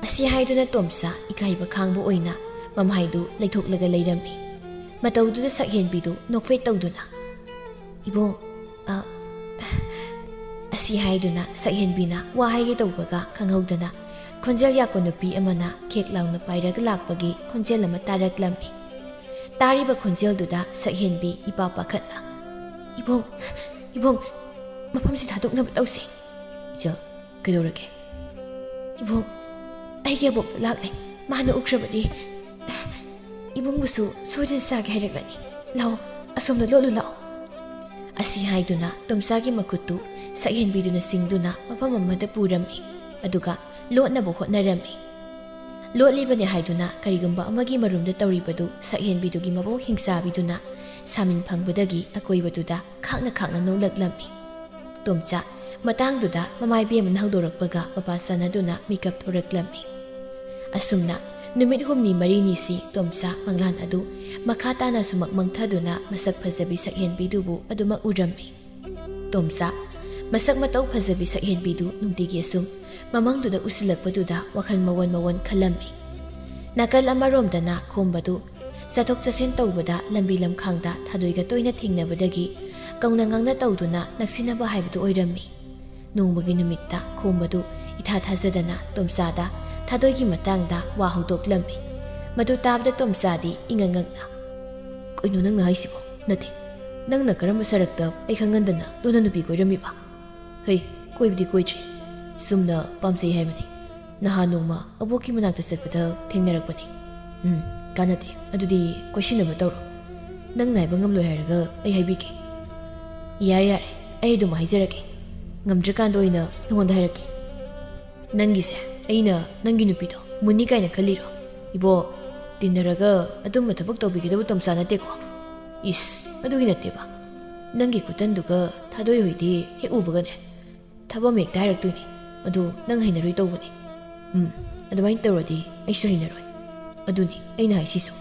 ꯑꯁꯤ ꯍꯥꯏꯗꯨꯅ ꯇꯣꯝꯆꯥ ꯏꯀꯥꯏꯕ ꯈꯥꯡꯕ ꯑꯣꯏꯅ ꯃꯃꯥꯏꯗꯨ ꯂꯩꯊꯣꯛꯂꯒ ꯂꯩꯔꯝꯃꯤ꯫ ꯃꯇꯧꯗꯨꯗ ꯁꯛꯍꯦꯟꯕꯤꯗꯨ ꯅꯣꯛꯐꯦ ꯇꯧꯗꯨꯅ, "ꯏꯕꯨꯡ, ꯑ," ꯑꯁꯤ ꯍꯥꯏꯗꯨꯅ ꯁꯛꯍꯦꯟꯕꯤꯅ ꯋꯥ ꯍꯥꯏꯒꯦ ꯇꯧꯕꯒ ꯈꯪꯍꯧꯗꯅ ꯈꯣꯟꯖꯦꯜ ꯌꯥꯛꯄ ꯅꯨꯄꯤ ꯑꯃꯅ ꯈꯦꯛ ꯂꯥꯎꯅ ꯄꯥꯏꯔꯒ ꯂꯥꯛꯄꯒꯤ ꯈꯣꯟꯖꯦꯜ ꯑꯃ ꯇꯥꯔꯛꯂꯝꯃꯤ꯫ ꯇꯥꯔꯤꯕ ꯈꯣꯟꯖꯦꯜꯗꯨꯗ ꯁꯛꯍꯦꯟꯕꯤ ꯏꯄꯥ ꯄꯥꯈꯠꯅ, "ꯏꯕꯨꯡ, ꯏꯕꯨꯡ, ꯃꯐꯝꯁꯤ ꯊꯥꯗꯣꯛꯅꯕ ꯇꯧꯁꯤ꯫ ꯏꯆꯜ, ꯀꯩꯗꯧꯔꯒꯦ?" "ꯏꯕꯨꯡ, ꯑꯩꯒꯤ ꯑꯕꯣꯛꯇꯣ ꯂꯥꯛꯂꯦ꯫ ꯃꯥꯅ ꯎꯈ꯭ꯔꯕꯗꯤ ꯏꯕꯨꯡꯕꯨꯁꯨ ꯁꯣꯏꯗꯅ ꯆꯥꯒꯦ ꯍꯥꯏꯔꯛꯂꯅꯤ꯫ ꯂꯥꯛꯑꯣ, ꯑꯁꯣꯝꯗ ꯂꯣꯠꯂꯨ ꯂꯥꯛꯑꯣ"꯫ ꯑꯁꯤ ꯍꯥꯏꯗꯨꯅ ꯇꯣꯝꯆꯥꯒꯤ ꯃꯈꯨꯠꯇꯨ ꯁꯛꯍꯦꯟꯕꯤꯗꯨꯅ ꯆꯤꯡꯗꯨꯅ ꯃꯐꯝ ꯑꯃꯗ ꯄꯨꯔꯝꯃꯤ꯫ ꯑꯗꯨꯒ ꯂꯣꯠꯅꯕ ꯍꯣꯠꯅꯔꯝꯃꯤ꯫ ꯂꯣꯠꯂꯤꯕꯅꯤ ꯍꯥꯏꯗꯨꯅ ꯀꯔꯤꯒꯨꯝꯕ ꯑꯃꯒꯤ ꯃꯔꯨꯝꯗ ꯇꯧꯔꯤꯕꯗꯨ ꯁꯛꯍꯦꯟꯕꯤꯗꯨꯒꯤ ꯃꯕꯣꯛ ꯍꯤꯡꯆꯥꯕꯤꯗꯨꯅ ꯁꯥꯃꯤꯟ ꯐꯪꯕꯗꯒꯤ ꯑꯀꯣꯏꯕꯗꯨꯗ ꯈꯥꯛꯅ ꯈꯥꯛꯅ ꯅꯣꯛꯂꯛꯂꯝꯃꯤ꯫ ꯇꯣꯝꯆꯥ ꯃꯇꯥꯡꯗꯨꯗ ꯃꯃꯥ ꯏꯕꯦꯝꯃꯅ ꯍꯧꯗꯣꯔꯛꯄꯒ ꯃꯄꯥ ꯆꯥꯟꯅꯗꯨꯅ ꯃꯤꯀꯞ ꯊꯣꯔꯛꯂꯝꯃꯤ꯫ ꯑꯁꯨꯝꯅ ꯅꯨꯃꯤꯠ ꯍꯨꯝꯅꯤ ꯃꯔꯤꯅꯤꯁꯤ ꯇꯣꯝꯆꯥ ꯃꯪꯂꯥꯟ ꯑꯗꯨ ꯃꯈꯥ ꯇꯥꯅ ꯁꯨꯃꯛ ꯃꯪꯊꯗꯨꯅ ꯃꯁꯛ ꯐꯖꯕꯤ ꯁꯛꯍꯦꯟꯕꯤꯗꯨꯕꯨ ꯑꯗꯨꯃꯛ ꯎꯔꯝꯃꯤ꯫ ꯇꯣꯝꯆꯥ ꯃꯁꯛ ꯃꯇꯧ ꯐꯖꯕꯤ ꯁꯛꯍꯦꯟꯕꯤꯗꯨ ꯅꯨꯡꯇꯤꯒꯤ ꯑꯁꯨꯝ ꯃꯃꯪꯗꯨꯗ ꯎꯁꯤꯜꯂꯛꯄꯗꯨꯗ ꯋꯥꯈꯜ ꯃꯑꯣꯟ ꯃꯑꯣꯟ ꯈꯜꯂꯝꯃꯤ꯫ ꯅꯥꯀꯜ ꯑꯃꯔꯣꯝꯗꯅ ꯈꯣꯝꯕꯗꯨ ꯆꯠꯊꯣꯛ ꯆꯠꯁꯤꯟ ꯇꯧꯕꯗ ꯂꯝꯕꯤ ꯂꯝꯈꯥꯡꯗ ꯊꯥꯗꯣꯏꯒ ꯇꯣꯏꯅ ꯊꯦꯡꯅꯕꯗꯒꯤ ꯀꯧꯅ ꯉꯥꯡꯅ ꯇꯧꯗꯨꯅ ꯅꯛꯁꯤꯟꯅꯕ ꯍꯥꯏꯕꯗꯨ ꯑꯣꯏꯔꯝꯃꯤ꯫ ꯅꯣꯡꯃꯒꯤ ꯅꯨꯃꯤꯠꯇ ꯈꯣꯝꯕꯗꯨ ꯏꯊꯥ ꯊꯥꯖꯗꯅ ꯇꯣꯝꯆꯥꯗ ꯊꯥꯗꯣꯏꯒꯤ ꯃꯇꯥꯡꯗ ꯋꯥ ꯍꯧꯗꯣꯛꯂꯝꯃꯤ꯫ ꯃꯗꯨ ꯇꯥꯕꯗ ꯇꯣꯝꯆꯥꯗꯤ ꯏꯉꯛ ꯉꯛꯅ, "ꯀꯩꯅꯣ ꯅꯪꯅ ꯍꯥꯏꯁꯤꯕꯣ? ꯅꯠꯇꯦ, ꯅꯪꯅ ꯀꯔꯝꯕ ꯁꯔꯛꯇ ꯑꯩ ꯈꯪꯍꯟꯗꯅ ꯂꯣꯟꯅ ꯅꯨꯄꯤ ꯀꯣꯏꯔꯝꯃꯤꯕ?" "ꯍꯩ, ꯀꯣꯏꯕꯗꯤ ꯀꯣꯏꯗ꯭ꯔꯤ, ꯁꯨꯝꯅ ꯄꯥꯝꯖꯩ ꯍꯥꯏꯕꯅꯤ꯫ ꯅꯍꯥꯟ ꯅꯣꯡꯃ ꯑꯕꯣꯛꯀꯤ ꯃꯅꯥꯛꯇ ꯆꯠꯄꯗ ꯊꯦꯡꯅꯔꯛꯄꯅꯤ꯫" "ꯎꯝ, ꯀꯥꯟꯅꯗꯦ꯫ ꯑꯗꯨꯗꯤ ꯀꯣꯏꯁꯤꯟꯅꯕ ꯇꯧꯔꯣ꯫ ꯅꯪ ꯉꯥꯏꯕ ꯉꯝꯂꯣꯏ ꯍꯥꯏꯔꯒ ꯑꯩ ꯍꯥꯏꯕꯤꯒꯦ꯫" "ꯌꯥꯔꯦ, ꯌꯥꯔꯦ, ꯑꯩ ꯑꯗꯨꯝ ꯍꯥꯏꯖꯔꯒꯦ꯫ ꯉꯝꯗ꯭ꯔꯀꯥꯟꯗ ꯑꯣꯏꯅ ꯅꯉꯣꯟꯗ ꯍꯥꯏꯔꯛꯀꯦ꯫ ꯅꯪꯒꯤꯁꯦ ꯑꯩꯅ ꯅꯪꯒꯤ ꯅꯨꯄꯤꯗꯣ ꯃꯨꯟꯅꯤ ꯀꯥꯏꯅ ꯈꯜꯂꯤꯔꯣ? ꯏꯕꯣ, ꯇꯤꯟꯅꯔꯒ ꯑꯗꯨꯝꯕ ꯊꯕꯛ ꯇꯧꯕꯤꯒꯗꯕ ꯇꯣꯝꯆꯥ ꯅꯠꯇꯦꯀꯣ꯫ "ꯏꯁ, ꯑꯗꯨꯒꯤ ꯅꯠꯇꯦꯕ꯫ ꯅꯪꯒꯤ ꯈꯨꯇꯟꯗꯨꯒ ꯊꯥꯗꯣꯏ ꯍꯣꯏꯗꯤ ꯍꯦꯛ ꯎꯕꯒꯅꯦ, ꯊꯕꯛ ꯑꯃ ꯍꯦꯛꯇ ꯍꯥꯏꯔꯛꯇꯣꯏꯅꯤ꯫ ꯑꯗꯨ ꯅꯪ ꯍꯩꯅꯔꯣꯏ ꯇꯧꯕꯅꯤ꯫ ꯎꯝ, ꯑꯗꯨꯃꯥꯏꯅ ꯇꯧꯔꯗꯤ ꯑꯩꯁꯨ ꯍꯩꯅꯔꯣꯏ꯫ ꯑꯗꯨꯅꯤ ꯑꯩꯅ ꯍꯥꯏꯁꯤꯁꯨ"꯫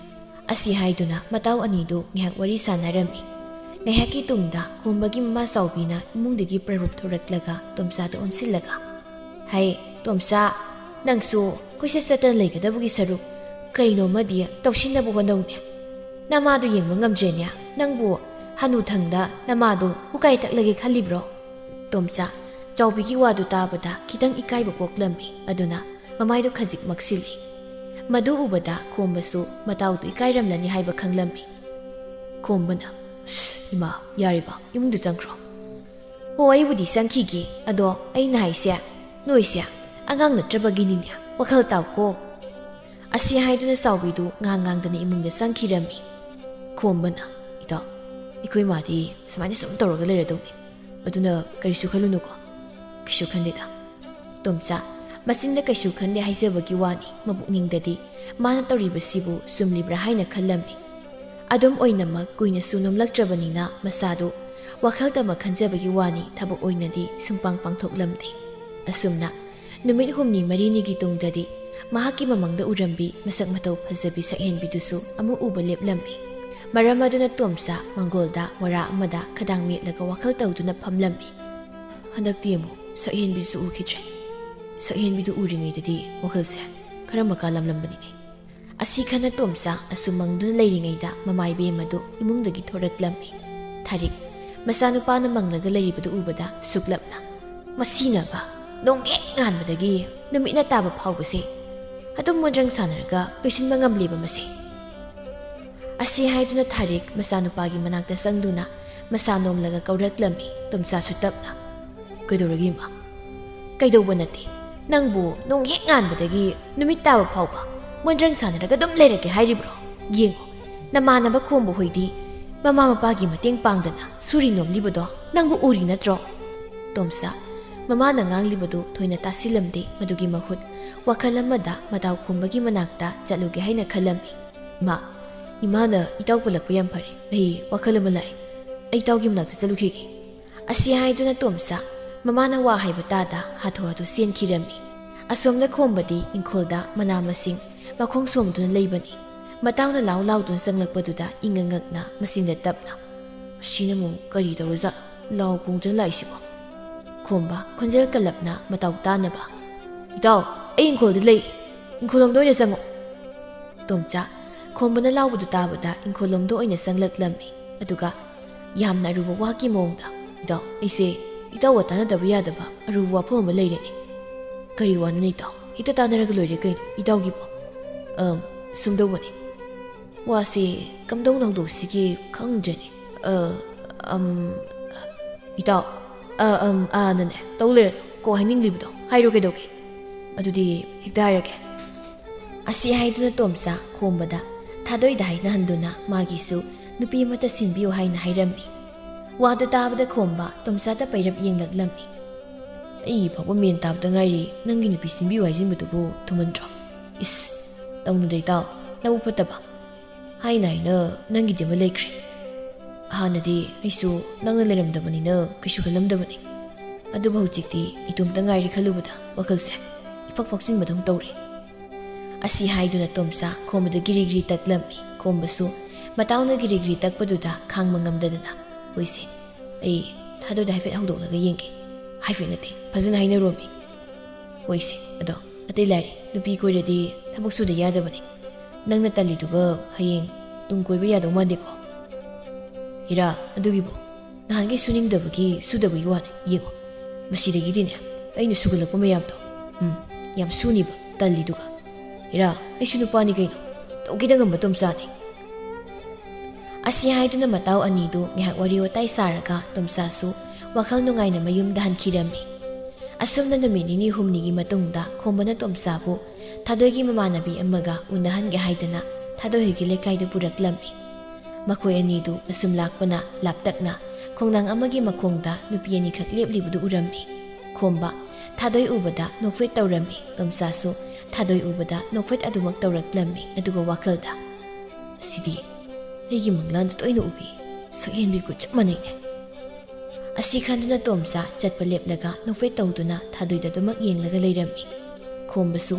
ꯑꯁꯤ ꯍꯥꯏꯗꯨꯅ ꯃꯇꯥꯎ ꯑꯅꯤꯗꯨ ꯉꯥꯏꯍꯥꯛ ꯋꯥꯔꯤ ꯁꯥꯟꯅꯔꯝꯃꯤ꯫ ꯉꯥꯏꯍꯥꯛꯀꯤ ꯇꯨꯡꯗ ꯈꯣꯝꯕꯒꯤ ꯃꯃꯥ ꯆꯥꯎꯕꯤꯅ ꯏꯃꯨꯡꯗꯒꯤ ꯄ꯭ꯔꯔꯨꯞ ꯊꯣꯔꯛꯂꯒ ꯇꯣꯝꯆꯥꯗ ꯑꯣꯟꯁꯤꯜꯂꯒ, "ꯍꯩ, ꯇꯣꯝꯆꯥ, ꯅꯪꯁꯨ ꯀꯣꯏꯆꯠ ꯆꯠꯇꯅ ꯂꯩꯒꯗꯕꯒꯤ ꯁꯔꯨꯛ ꯀꯔꯤꯅꯣꯃꯗꯤ ꯇꯧꯁꯤꯟꯅꯕ ꯍꯣꯠꯅꯧꯅꯦ꯫ ꯅꯃꯥꯗꯨ ꯌꯦꯡꯕ ꯉꯝꯗ꯭ꯔꯦꯅꯦ꯫ ꯅꯪꯕꯨ ꯍꯅꯨꯊꯪꯗ ꯅꯃꯥꯗꯨ ꯎꯀꯥꯏ ꯇꯛꯂꯒꯦ ꯈꯜꯂꯤꯕ꯭ꯔꯣ?" ꯇꯣꯝꯆꯥ, ꯆꯥꯎꯕꯤꯒꯤ ꯋꯥꯗꯨ ꯇꯥꯕꯗ ꯈꯤꯇꯪ ꯏꯀꯥꯏꯕ ꯄꯣꯛꯂꯝꯃꯤ꯫ ꯑꯗꯨꯅ ꯃꯃꯥꯏꯗꯨ ꯈꯖꯤꯛ ꯃꯛꯁꯤꯜꯂꯤ꯫ ꯃꯗꯨ ꯎꯕꯗ ꯈꯣꯝꯕꯁꯨ ꯃꯇꯥꯎꯗꯨ ꯏꯀꯥꯏꯔꯝꯂꯅꯤ ꯍꯥꯏꯕ ꯈꯪꯂꯝꯃꯤ꯫ ꯈꯣꯝꯕꯅ, "ꯏꯃꯥ, ꯌꯥꯔꯦꯕ, ꯏꯃꯨꯡꯗ ꯆꯪꯈ꯭ꯔꯣ"꯫ "ꯍꯣ, ꯑꯩꯕꯨꯗꯤ ꯆꯪꯈꯤꯒꯦ꯫ ꯑꯗꯣ ꯑꯩꯅ ꯍꯥꯏꯁꯦ, ꯅꯣꯏꯁꯦ ꯑꯉꯥꯡ ꯅꯠꯇ꯭ꯔꯕꯒꯤꯅꯤꯅꯦ, ꯋꯥꯈꯜ ꯇꯥꯎꯀꯣ"꯫ ꯑꯁꯤ ꯍꯥꯏꯗꯨꯅ ꯆꯥꯎꯕꯤꯗꯨ ꯉꯥꯡ ꯉꯥꯡꯗꯅ ꯏꯃꯨꯡꯗ ꯆꯪꯈꯤꯔꯝꯃꯤ꯫ ꯈꯣꯝꯕꯅ, "ꯏꯇꯥꯎ, ꯑꯩꯈꯣꯏ ꯃꯥꯗꯤ ꯁꯨꯃꯥꯏꯅ ꯁꯨꯝ ꯇꯧꯔꯒ ꯂꯩꯔꯗꯧꯅꯤ꯫ ꯑꯗꯨꯅ ꯀꯔꯤꯁꯨ ꯈꯜꯂꯨꯅꯨꯀꯣ"꯫ "ꯀꯩꯁꯨ ꯈꯟꯗꯦꯗ"꯫ ꯇꯣꯝꯆꯥ, ꯃꯆꯤꯟꯗ "ꯀꯩꯁꯨ ꯈꯟꯗꯦ" ꯍꯥꯏꯖꯕꯒꯤ ꯋꯥꯅꯤ, ꯃꯄꯨꯛꯅꯤꯡꯗꯗꯤ ꯃꯥꯅ ꯇꯧꯔꯤꯕꯁꯤꯕꯨ ꯆꯨꯝꯂꯤꯕ꯭ꯔꯥ ꯍꯥꯏꯅ ꯈꯜꯂꯝꯃꯤ꯫ ꯑꯗꯨꯝ ꯑꯣꯏꯅꯃꯛ ꯀꯨꯏꯅꯁꯨ ꯅꯣꯝꯂꯛꯇ꯭ꯔꯕꯅꯤꯅ ꯃꯁꯥꯗꯨ ꯋꯥꯈꯜ ꯇꯝꯃ ꯈꯟꯖꯕꯒꯤ ꯋꯥꯅꯤ, ꯊꯕꯛ ꯑꯣꯏꯅꯗꯤ ꯁꯨꯡꯄꯥꯡ ꯄꯥꯡꯊꯣꯛꯂꯝꯗꯦ꯫ ꯑꯁꯨꯝꯅ ꯅꯨꯃꯤꯠ ꯍꯨꯝꯅꯤ ꯃꯔꯤꯅꯤꯒꯤ ꯇꯨꯡꯗꯗꯤ ꯃꯍꯥꯛꯀꯤ ꯃꯃꯥꯡꯗ ꯎꯔꯝꯕꯤ ꯃꯁꯛ ꯃꯇꯧ ꯐꯖꯕꯤ ꯁꯛꯍꯦꯟꯕꯤꯗꯨꯁꯨ ꯑꯃꯨꯛ ꯎꯕ ꯂꯦꯞꯂꯝꯃꯤ꯫ ꯃꯔꯝ ꯑꯗꯨꯅ ꯇꯣꯝꯆꯥ ꯃꯪꯒꯣꯜꯗ ꯃꯣꯔꯥ ꯑꯃꯗ ꯈꯗꯥꯡ ꯃꯦꯠꯂꯒ ꯋꯥꯈꯜ ꯇꯧꯗꯨꯅ ꯐꯝꯂꯝꯃꯤ꯫ "ꯍꯟꯗꯛꯇꯤ ꯑꯃꯨꯛ ꯁꯛꯍꯦꯟꯕꯤꯁꯨ ꯎꯈꯤꯗ꯭ꯔꯦ꯫ ꯁꯛꯍꯦꯟꯕꯤꯗꯨ ꯎꯔꯤꯉꯩꯗꯗꯤ ꯋꯥꯈꯜꯁꯦ ꯈꯔ ꯃꯀꯥ ꯂꯝꯂꯝꯕꯅꯤꯅꯦ"꯫ ꯑꯁꯤ ꯈꯟꯅ ꯇꯣꯝꯆꯥ ꯑꯁꯨꯝ ꯃꯪꯗꯨꯅ ꯂꯩꯔꯤꯉꯩꯗ ꯃꯃꯥ ꯏꯕꯦꯝꯃꯗꯨ ꯏꯃꯨꯡꯗꯒꯤ ꯊꯣꯔꯛꯂꯝꯃꯤ꯫ ꯊꯥꯔꯤꯛ, ꯃꯆꯥꯅꯨꯄꯥꯅ ꯃꯪꯂꯒ ꯂꯩꯔꯤꯕꯗꯨ ꯎꯕꯗ ꯁꯨꯛꯂꯞꯅ, "ꯃꯁꯤꯅꯕ ꯅꯣꯡꯍꯦꯛ ꯉꯥꯟꯕꯗꯒꯤ ꯅꯨꯃꯤꯠꯅ ꯇꯥꯕ ꯐꯥꯎꯕꯁꯦ ꯑꯗꯨꯝ ꯃꯣꯟꯗ꯭ꯔꯪ ꯁꯥꯟꯅꯔꯒ ꯂꯣꯏꯁꯤꯟꯕ ꯉꯝꯂꯦꯕ ꯃꯁꯦ"꯫ ꯑꯁꯤ ꯍꯥꯏꯗꯨꯅ ꯊꯥꯔꯤꯛ ꯃꯆꯥꯅꯨꯄꯥꯒꯤ ꯃꯅꯥꯛꯇ ꯆꯪꯗꯨꯅ ꯃꯁꯥ ꯅꯣꯝꯂꯒ ꯀꯧꯔꯛꯂꯝꯃꯤ꯫ ꯇꯣꯝꯆꯥꯁꯨ ꯇꯞꯅ, "ꯀꯩꯗꯧꯔꯒꯦ, ꯏꯃꯥ?" "ꯀꯩꯗꯧꯕ ꯅꯠꯇꯦ꯫ ꯅꯪꯕꯨ ꯅꯣꯡ ꯍꯦꯛ ꯉꯥꯟꯕꯗꯒꯤ ꯅꯨꯃꯤꯠ ꯇꯥꯕ ꯐꯥꯎꯕ ꯃꯣꯟꯗ꯭ꯔꯪ ꯁꯥꯟꯅꯔꯒ ꯑꯗꯨꯝ ꯂꯩꯔꯒꯦ ꯍꯥꯏꯔꯤꯕ꯭ꯔꯣ? ꯌꯦꯡꯉꯣ, ꯅꯃꯥꯟꯅꯕ ꯈꯣꯝꯕ ꯍꯣꯏꯗꯤ ꯃꯃꯥ ꯃꯄꯥꯒꯤ ꯃꯇꯦꯡ ꯄꯥꯡꯗꯅ ꯁꯨꯔꯤ ꯅꯣꯝꯂꯤꯕꯗꯣ ꯅꯪꯕꯨ ꯎꯔꯤ ꯅꯠꯇ꯭ꯔꯣ?" ꯇꯣꯝꯆꯥ, ꯃꯃꯥꯅ ꯉꯥꯡꯂꯤꯕꯗꯨ ꯊꯣꯏꯅ ꯇꯥꯁꯤꯜꯂꯝꯗꯦ꯫ ꯃꯗꯨꯒꯤ ꯃꯍꯨꯠ ꯋꯥꯈꯜ ꯑꯃꯗ ꯃꯇꯥꯎ ꯈꯣꯝꯕꯒꯤ ꯃꯅꯥꯛꯇ ꯆꯠꯂꯨꯒꯦ ꯍꯥꯏꯅ ꯈꯜꯂꯝꯃꯤ꯫ "ꯏꯃꯥ, "ꯏꯃꯥꯅ ꯏꯇꯥꯎ ꯄꯨꯜꯂꯛꯄ ꯌꯥꯝ ꯐꯔꯦ꯫ ꯑꯩ ꯋꯥꯈꯜ ꯑꯃ ꯂꯥꯛꯑꯦ꯫ ꯑꯩ ꯏꯇꯥꯎꯒꯤ ꯃꯅꯥꯛꯇ ꯆꯠꯂꯨꯈꯤꯒꯦ"꯫ ꯑꯁꯤ ꯍꯥꯏꯗꯨꯅ ꯇꯣꯝꯆꯥ ꯃꯃꯥꯅ ꯋꯥ ꯍꯥꯏꯕ ꯇꯥꯗ ꯍꯥꯊꯨ ꯍꯥꯊꯨ ꯆꯦꯟꯈꯤꯔꯝꯃꯤ꯫ ꯑꯁꯣꯝꯗ ꯈꯣꯝꯕꯗꯤ ꯏꯪꯈꯣꯜꯗ ꯃꯅꯥ ꯃꯁꯤꯡ ꯃꯈꯣꯡ ꯁꯣꯝꯗꯨꯅ ꯂꯩꯕꯅꯤ꯫ ꯃꯇꯥꯎꯅ ꯂꯥꯎ ꯂꯥꯎꯗꯨꯅ ꯆꯪꯂꯛꯄꯗꯨꯗ ꯏꯉꯛ ꯉꯛꯅ ꯃꯆꯤꯟꯗ ꯇꯞꯅ, "ꯑꯁꯤꯅ ꯑꯃꯨꯛ ꯀꯔꯤ ꯇꯧꯔꯖꯥꯠꯅꯣ? ꯂꯥꯎ ꯈꯣꯡꯗꯨꯅ ꯂꯥꯛꯏꯁꯤꯕꯣ?" ꯈꯣꯝꯕ ꯈꯣꯟꯖꯦꯜ ꯀꯜꯂꯞꯅ ꯃꯇꯥꯎ ꯇꯥꯅꯕ, "ꯏꯇꯥꯎ, ꯑꯩ ꯏꯪꯈꯣꯜꯗ ꯂꯩ꯫ ꯏꯪꯈꯣꯜꯂꯣꯝꯗ ꯑꯣꯏꯅ ꯆꯪꯉꯣ"꯫ ꯇꯣꯝꯆꯥ ꯈꯣꯝꯕꯅ ꯂꯥꯎꯕꯗꯨ ꯇꯥꯕꯗ ꯏꯪꯈꯣꯜꯂꯣꯝꯗ ꯑꯣꯏꯅ ꯆꯪꯂꯛꯂꯝꯃꯤ꯫ ꯑꯗꯨꯒ ꯌꯥꯝꯅ ꯑꯔꯨꯕ ꯋꯥꯒꯤ ꯃꯑꯣꯡꯗ, "ꯏꯇꯥꯎ, ꯑꯩꯁꯦ ꯏꯇꯥꯎꯒ ꯇꯥꯟꯅꯗꯕ ꯌꯥꯗꯕ ꯑꯔꯨꯕ ꯋꯥꯐꯝ ꯑꯃ ꯂꯩꯔꯦꯅꯦ"꯫ "ꯀꯔꯤ ꯋꯥꯅꯣꯅꯦ ꯏꯇꯥꯎ? ꯍꯦꯛꯇ ꯇꯥꯟꯅꯔꯒ ꯂꯣꯏꯔꯦ ꯀꯩꯅꯣ ꯏꯇꯥꯎꯒꯤꯕꯣ"꯫ "ꯑꯝ, ꯁꯨꯝꯗꯧꯕꯅꯤ꯫ ꯋꯥꯁꯦ ꯀꯝꯗꯧꯅ ꯍꯧꯗꯣꯛꯁꯤꯒꯦ ꯈꯪꯗ꯭ꯔꯦꯅꯦ꯫ ꯑ, ꯑꯝ, ꯏꯇꯥꯎ, ꯑ, ꯑꯝ, ꯑꯥꯅꯅꯦ ꯇꯧ ꯂꯩꯔꯅꯨ꯫ ꯀꯣ ꯍꯥꯏꯅꯤꯡꯂꯤꯕꯗꯣ ꯍꯥꯏꯔꯣ ꯀꯩꯗꯧꯒꯦ? ꯑꯗꯨꯗꯤ ꯍꯦꯛꯇ ꯍꯥꯏꯔꯒꯦ"꯫ ꯑꯁꯤ ꯍꯥꯏꯗꯨꯅ ꯇꯣꯝꯆꯥ ꯈꯣꯝꯕꯗ ꯊꯥꯗꯣꯏꯗ ꯍꯥꯏꯅꯍꯟꯗꯨꯅ ꯃꯥꯒꯤꯁꯨ ꯅꯨꯄꯤ ꯑꯃꯠꯇ ꯁꯤꯟꯕꯤꯌꯨ ꯍꯥꯏꯅ ꯍꯥꯏꯔꯝꯃꯤ꯫ ꯋꯥꯗꯨ ꯇꯥꯕꯗ ꯈꯣꯝꯕ ꯇꯣꯝꯆꯥꯗ ꯄꯩꯔꯞ ꯌꯦꯡꯂꯛꯂꯝꯃꯤ꯫ "ꯑꯩ ꯐꯥꯎꯕ ꯃꯦꯟ ꯇꯥꯕꯗ ꯉꯥꯏꯔꯤ, ꯅꯪꯒꯤ ꯅꯨꯄꯤ ꯁꯤꯟꯕꯤꯌꯨ ꯍꯥꯏꯖꯤꯟꯕꯗꯨꯕꯨ ꯊꯨꯃꯟꯗ꯭ꯔꯣ? ꯏꯁ, ꯇꯧꯅꯨꯗ ꯏꯇꯥꯎ, ꯅꯕꯨꯛ ꯐꯠꯇꯕ꯫ ꯍꯥꯏꯅ ꯍꯥꯏꯅ ꯅꯪꯒꯤꯗꯤ ꯑꯃ ꯂꯩꯈ꯭ꯔꯦ꯫ ꯍꯥꯟꯅꯗꯤ ꯑꯩꯁꯨ ꯅꯪꯅ ꯂꯩꯔꯝꯗꯕꯅꯤꯅ ꯀꯩꯁꯨ ꯈꯜꯂꯝꯗꯕꯅꯤ꯫ ꯑꯗꯨꯕꯨ ꯍꯧꯖꯤꯛꯇꯤ ꯏꯇꯣꯝꯇ ꯉꯥꯏꯔꯦ ꯈꯜꯂꯨꯕꯗ ꯋꯥꯈꯜꯁꯦ ꯏꯐꯛ ꯐꯛꯆꯤꯟꯕꯗꯧ ꯇꯧꯔꯦ"꯫ ꯑꯁꯤ ꯍꯥꯏꯗꯨꯅ ꯇꯣꯝꯆꯥ ꯈꯣꯝꯕꯗ ꯒꯤꯔꯤ ꯒꯤꯔꯤ ꯇꯛꯂꯝꯃꯤ꯫ ꯈꯣꯝꯕꯁꯨ ꯃꯇꯥꯎꯅ ꯒꯤꯔꯤ ꯒꯤꯔꯤ ꯇꯛꯄꯗꯨꯗ ꯈꯥꯡꯕ ꯉꯝꯗꯗꯅ, "ꯍꯣꯏꯁꯦ, ꯑꯩ ꯊꯥꯗꯣꯏꯗ ꯍꯥꯏꯐꯦꯠ ꯍꯧꯗꯣꯛꯂꯒ ꯌꯦꯡꯒꯦ"꯫ "ꯍꯥꯏꯐꯦꯠ ꯅꯠꯇꯦ, ꯐꯖꯅ ꯍꯥꯏꯅꯔꯣꯃꯤ"꯫ "ꯍꯣꯏꯁꯦ, ꯑꯗꯣ ꯑꯇꯩ ꯂꯥꯏꯔꯤ, ꯅꯨꯄꯤ ꯀꯣꯏꯔꯗꯤ ꯊꯕꯛ ꯁꯨꯗ ꯌꯥꯗꯕꯅꯤ꯫ ꯅꯪꯅ ꯇꯜꯂꯤꯗꯨꯒ ꯍꯌꯦꯡ ꯇꯨꯡ ꯀꯣꯏꯕ ꯌꯥꯗꯧ ꯃꯥꯟꯗꯦꯀꯣ"꯫ "ꯍꯤꯔꯥ, ꯑꯗꯨꯒꯤꯕꯨ ꯅꯍꯥꯟꯒꯩ ꯁꯨꯅꯤꯡꯗꯕꯒꯤ ꯁꯨꯗꯕꯒꯤ ꯋꯥꯅꯤ꯫ ꯌꯦꯡꯉꯣ, ꯃꯁꯤꯗꯒꯤꯗꯤꯅꯦ ꯑꯩꯅ ꯁꯨꯒꯠꯂꯛꯄ ꯃꯌꯥꯝꯗꯣ, ꯎꯝ, ꯌꯥꯝ ꯁꯨꯅꯤꯕ ꯇꯜꯂꯤꯗꯨꯒ꯫ ꯍꯤꯔꯥ, ꯑꯩꯁꯨ ꯅꯨꯄꯥꯅꯤ ꯀꯩꯅꯣ, ꯇꯧꯒꯦꯗ ꯉꯝꯕ ꯇꯣꯝꯆꯥꯅꯤ"꯫ ꯑꯁꯤ ꯍꯥꯏꯗꯨꯅ ꯃꯇꯥꯎ ꯑꯅꯤꯗꯨ ꯉꯥꯏꯍꯥꯛ ꯋꯥꯔꯤ ꯋꯥꯇꯥꯏ ꯁꯥꯔꯒ ꯇꯣꯝꯆꯥꯁꯨ ꯋꯥꯈꯜ ꯅꯨꯡꯉꯥꯏꯅ ꯃꯌꯨꯝꯗ ꯍꯟꯈꯤꯔꯝꯃꯤ꯫ ꯑꯁꯨꯝꯅ ꯅꯨꯃꯤꯠ ꯅꯤꯅꯤ ꯍꯨꯝꯅꯤꯒꯤ ꯃꯇꯨꯡꯗ ꯈꯣꯝꯕꯅ ꯇꯣꯝꯆꯥꯕꯨ ꯊꯥꯗꯣꯏꯒꯤ ꯃꯃꯥꯟꯅꯕꯤ ꯑꯃꯒ ꯎꯅꯍꯟꯒꯦ ꯍꯥꯏꯗꯅ ꯊꯥꯗꯣꯏ ꯍꯣꯏꯒꯤ ꯂꯩꯀꯥꯏꯗ ꯄꯨꯔꯛꯂꯝꯃꯤ꯫ ꯃꯈꯣꯏ ꯑꯅꯤꯗꯨ ꯑꯁꯨꯝ ꯂꯥꯛꯄꯅ ꯂꯥꯞꯇꯛꯅ ꯈꯣꯡꯅꯥꯡ ꯑꯃꯒꯤ ꯃꯈꯣꯡꯗ ꯅꯨꯄꯤ ꯑꯅꯤꯈꯛ ꯂꯦꯞꯂꯤꯕꯗꯨ ꯎꯔꯝꯃꯤ꯫ ꯈꯣꯝꯕ ꯊꯥꯗꯣꯏ ꯎꯕꯗ ꯅꯣꯛꯐꯦꯠ ꯇꯧꯔꯝꯃꯤ꯫ ꯇꯣꯝꯆꯥꯁꯨ ꯊꯥꯗꯣꯏ ꯎꯕꯗ ꯅꯣꯛꯐꯦꯠ ꯑꯗꯨꯃꯛ ꯇꯧꯔꯛꯂꯝꯃꯤ꯫ ꯑꯗꯨꯒ ꯋꯥꯈꯜꯗ, ꯑꯁꯤꯗꯤ ꯑꯩꯒꯤ ꯃꯪꯂꯥꯟꯗ ꯇꯣꯏꯅ ꯎꯕꯤ ꯁꯛꯍꯦꯟꯕꯤꯒ ꯆꯞ ꯃꯥꯟꯅꯩꯅꯦ꯫ ꯑꯁꯤ ꯈꯟꯗꯨꯅ ꯇꯣꯝꯆꯥ ꯆꯠꯄ ꯂꯦꯞꯂꯒ ꯅꯣꯛꯐꯦꯠ ꯇꯧꯗꯨꯅ ꯊꯥꯗꯣꯏꯗ ꯑꯗꯨꯃꯛ ꯌꯦꯡꯂꯒ ꯂꯩꯔꯝꯃꯤ꯫ ꯈꯣꯝꯕꯁꯨ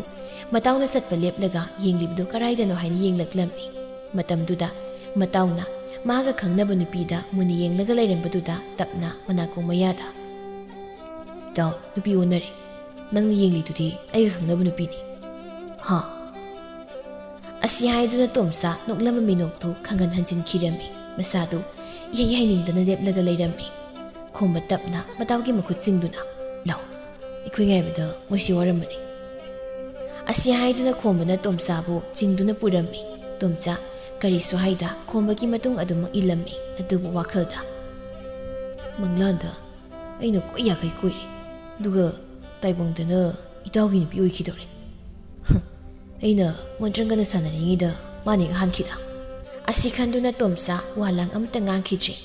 ꯃꯇꯥꯎꯅ ꯆꯠꯄ ꯂꯦꯞꯂꯒ ꯌꯦꯡꯂꯤꯕꯗꯨ ꯀꯔꯥꯏꯗꯅꯣ ꯍꯥꯏꯅ ꯌꯦꯡꯂꯛꯂꯝꯃꯤ꯫ ꯃꯇꯝꯗꯨꯗ ꯃꯇꯥꯎꯅ ꯃꯥꯒ ꯈꯪꯅꯕ ꯅꯨꯄꯤꯗ ꯃꯨꯟꯅ ꯌꯦꯡꯂꯒ ꯂꯩꯔꯝꯕꯗꯨꯗ ꯇꯞꯅ ꯃꯅꯥꯀꯣꯡ ꯃꯌꯥꯗ, "ꯏꯇꯥꯎ, ꯅꯨꯄꯤ ꯑꯣꯟꯅꯔꯦ꯫ ꯅꯪꯅ ꯌꯦꯡꯂꯤꯗꯨꯗꯤ ꯑꯩꯒ ꯈꯪꯅꯕ ꯅꯨꯄꯤꯅꯤ꯫" "ꯍꯥ?" ꯑꯁꯤ ꯍꯥꯏꯗꯨꯅ ꯇꯣꯝꯆꯥ ꯅꯣꯛꯂꯝꯕ ꯃꯤꯅꯣꯛꯇꯨ ꯈꯪꯍꯟ ꯍꯟꯖꯤꯟꯈꯤꯔꯝꯃꯤ꯫ ꯃꯁꯥꯗꯨ ꯏꯍꯩ ꯍꯩꯅꯤꯡꯗꯅ ꯂꯦꯞꯂꯒ ꯂꯩꯔꯝꯃꯤ꯫ ꯈꯣꯝꯕ ꯇꯞꯅ ꯃꯇꯥꯎꯒꯤ ꯃꯈꯨꯠ ꯆꯤꯡꯗꯨꯅ, "ꯂꯥꯎ, ꯑꯩꯈꯣꯏ ꯉꯥꯏꯕꯗ ꯃꯣꯏꯁꯤ ꯋꯥꯔꯝꯃꯅꯤ꯫" ꯑꯁꯤ ꯍꯥꯏꯗꯨꯅ ꯈꯣꯝꯕꯅ ꯇꯣꯝꯆꯥꯕꯨ ꯆꯤꯡꯗꯨꯅ ꯄꯨꯔꯝꯃꯤ꯫ ꯇꯣꯝꯆꯥ ꯀꯔꯤꯁꯨ ꯍꯥꯏꯗ ꯈꯣꯝꯕꯒꯤ ꯃꯇꯨꯡ ꯑꯗꯨꯃꯛ ꯏꯜꯂꯝꯃꯤ꯫ ꯑꯗꯨꯕꯨ ꯋꯥꯈꯜꯗ, "ꯃꯪꯂꯥꯟꯗ ꯑꯩꯅ ꯀꯣꯏ ꯌꯥꯈꯩ ꯀꯣꯏꯔꯦ, ꯑꯗꯨꯒ ꯇꯥꯏꯕꯪꯗꯅ ꯏꯇꯥꯎꯒꯤ ꯅꯨꯄꯤ ꯑꯣꯏꯈꯤꯗꯧꯔꯦ꯫ ꯍ, ꯑꯩꯅ ꯃꯣꯟꯇ꯭ꯔꯪꯒꯅ ꯁꯥꯟꯅꯔꯤꯉꯩꯗ ꯃꯥꯅ ꯍꯦꯛ ꯍꯥꯟꯈꯤꯗ꯫" ꯑꯁꯤ ꯈꯟꯗꯨꯅ ꯇꯣꯝꯆꯥ ꯋꯥ ꯂꯥꯡ ꯑꯃꯠꯇ ꯉꯥꯡꯈꯤꯗ꯭ꯔꯦ꯫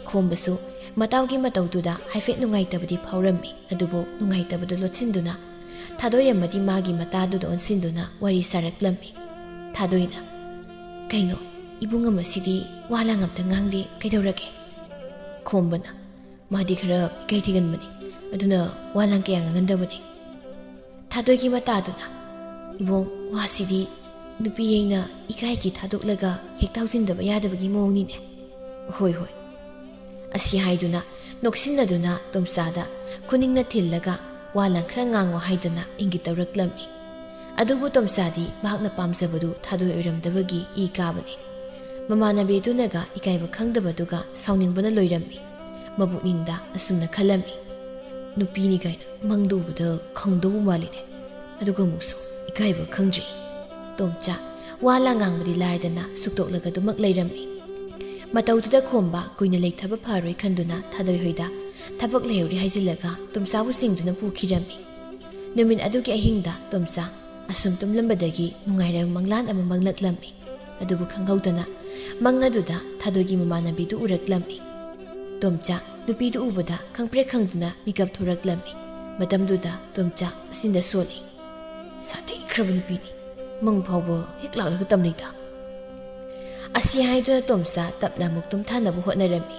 ꯈꯣꯝꯕꯁꯨ ꯃꯇꯥꯎꯒꯤ ꯃꯇꯧꯗꯨꯗ ꯍꯥꯏꯐꯦꯠ ꯅꯨꯡꯉꯥꯏꯇꯕꯗꯤ ꯐꯥꯎꯔꯝꯃꯤ꯫ ꯑꯗꯨꯕꯨ ꯅꯨꯡꯉꯥꯏꯇꯕꯗꯨ ꯂꯣꯠꯁꯤꯟꯗꯨꯅ ꯊꯥꯗꯣꯏ ꯑꯃꯗꯤ ꯃꯥꯒꯤ ꯃꯇꯥꯗꯨꯗ ꯑꯣꯟꯁꯤꯟꯗꯨꯅ ꯋꯥꯔꯤ ꯁꯥꯔꯛꯂꯝꯃꯤ꯫ ꯊꯥꯗꯣꯏꯅ, "ꯀꯩꯅꯣ, ꯏꯕꯨꯡ ꯑꯃꯁꯤꯗꯤ ꯋꯥ ꯂꯥꯡ ꯑꯝꯇ ꯉꯥꯡꯗꯦ, ꯀꯩꯗꯧꯔꯒꯦ?" ꯈꯣꯝꯕꯅ, "ꯃꯥꯗꯤ ꯈꯔ ꯏꯀꯥꯏ ꯊꯤꯒꯟꯕꯅꯤ, ꯑꯗꯨꯅ ꯋꯥ ꯂꯥꯡ ꯀꯌꯥ ꯉꯥꯡꯒꯟꯗꯕꯅꯤ꯫" ꯊꯥꯗꯣꯏꯒꯤ ꯃꯇꯥꯗꯨꯅ, "ꯏꯕꯣꯡ, ꯋꯥꯁꯤꯗꯤ ꯅꯨꯄꯤ ꯑꯩꯅ ꯏꯀꯥꯏꯒꯤ ꯊꯥꯗꯣꯛꯂꯒ ꯍꯦꯛ ꯇꯥꯎꯁꯤꯟꯗꯕ ꯌꯥꯗꯕꯒꯤ ꯃꯑꯣꯡꯅꯤꯅꯦ꯫" "ꯍꯣꯏ, ꯍꯣꯏ꯫" ꯑꯁꯤ ꯍꯥꯏꯗꯨꯅ ꯅꯣꯛꯁꯤꯟꯅꯗꯨꯅ ꯇꯣꯝꯆꯥꯗ ꯈꯨꯅꯤꯡꯅ ꯊꯤꯜꯂꯒ ꯋꯥ ꯂꯥꯡ ꯈꯔ ꯉꯥꯡꯉꯣ ꯍꯥꯏꯗꯨꯅ ꯏꯪꯒꯤꯠ ꯇꯧꯔꯛꯂꯝꯃꯤ꯫ ꯑꯗꯨꯕꯨ ꯇꯣꯝꯆꯥꯗꯤ ꯃꯍꯥꯛꯅ ꯄꯥꯝꯖꯕꯗꯨ ꯊꯥꯗꯣꯏ ꯑꯣꯏꯔꯝꯗꯕꯒꯤ ꯏ ꯀꯥꯕꯅꯤ꯫ ꯃꯃꯥꯟꯅꯕꯤꯗꯨꯅꯒ ꯏꯀꯥꯏꯕ ꯈꯪꯗꯕꯗꯨꯒ ꯁꯥꯎꯅꯤꯡꯕꯅ ꯂꯣꯏꯔꯝꯃꯤ꯫ ꯃꯕꯨꯛꯅꯤꯡꯗ ꯑꯁꯨꯝꯅ ꯈꯜꯂꯝꯃꯤ, "ꯅꯨꯄꯤꯅꯤ ꯀꯥꯏꯅ ꯃꯪꯗ ꯎꯕꯗ ꯈꯪꯗꯧꯕ ꯃꯥꯜꯂꯤꯅꯦ, ꯑꯗꯨꯒ ꯑꯃꯨꯛꯁꯨ ꯏꯀꯥꯏꯕ ꯈꯪꯗ꯭ꯔꯤ꯫" ꯇꯣꯝꯆꯥ ꯋꯥ ꯂꯥꯡ ꯉꯥꯡꯕꯗꯤ ꯂꯥꯏꯔꯗꯅ ꯁꯨꯛꯇꯣꯛꯂꯒ ꯑꯗꯨꯃꯛ ꯂꯩꯔꯝꯃꯤ꯫ ꯃꯇꯧꯗꯨꯗ ꯈꯣꯝꯕ ꯀꯨꯏꯅ ꯂꯩꯊꯕ ꯐꯔꯣꯏ ꯈꯟꯗꯨꯅ ꯊꯥꯗꯣꯏ ꯍꯣꯏꯗ ꯊꯕꯛ ꯂꯩꯍꯧꯔꯤ ꯍꯥꯏꯖꯤꯜꯂꯒ ꯇꯣꯝꯆꯥꯕꯨ ꯆꯤꯡꯗꯨꯅ ꯄꯨꯈꯤꯔꯝꯃꯤ꯫ ꯅꯨꯃꯤꯠ ꯑꯗꯨꯒꯤ ꯑꯍꯤꯡꯗ ꯇꯣꯝꯆꯥ ꯑꯁꯨꯝ ꯇꯨꯝꯂꯝꯕꯗꯒꯤ ꯅꯨꯡꯉꯥꯏꯔꯕ ꯃꯪꯂꯥꯟ ꯑꯃ ꯃꯪꯂꯛꯂꯝꯃꯤ꯫ ꯑꯗꯨꯕꯨ ꯈꯪꯍꯧꯗꯅ ꯃꯪ ꯑꯗꯨꯗ ꯊꯥꯗꯣꯏꯒꯤ ꯃꯃꯥꯟꯅꯕꯤꯗꯨ ꯎꯔꯛꯂꯝꯃꯤ꯫ ꯇꯣꯝꯆꯥ ꯅꯨꯄꯤꯗꯨ ꯎꯕꯗ ꯈꯪꯄ꯭ꯔꯦꯛ ꯈꯪꯗꯨꯅ ꯃꯤꯀꯞ ꯊꯣꯔꯛꯂꯝꯃꯤ꯫ ꯃꯇꯝꯗꯨꯗ ꯇꯣꯝꯆꯥ ꯃꯆꯤꯟꯗ ꯁꯣꯜꯂꯤ, "ꯁꯥꯊꯤꯈ꯭ꯔꯕ ꯅꯨꯄꯤꯅꯤ, ꯃꯪ ꯐꯥꯎꯕ ꯍꯦꯛ ꯂꯥꯛꯂꯒ ꯇꯝꯅꯩꯗ꯫" ꯑꯁꯤ ꯍꯥꯏꯗꯨꯅ ꯇꯣꯝꯆꯥ ꯇꯞꯅ ꯑꯃꯨꯛ ꯇꯨꯝꯊꯅꯕ ꯍꯣꯠꯅꯔꯝꯃꯤ꯫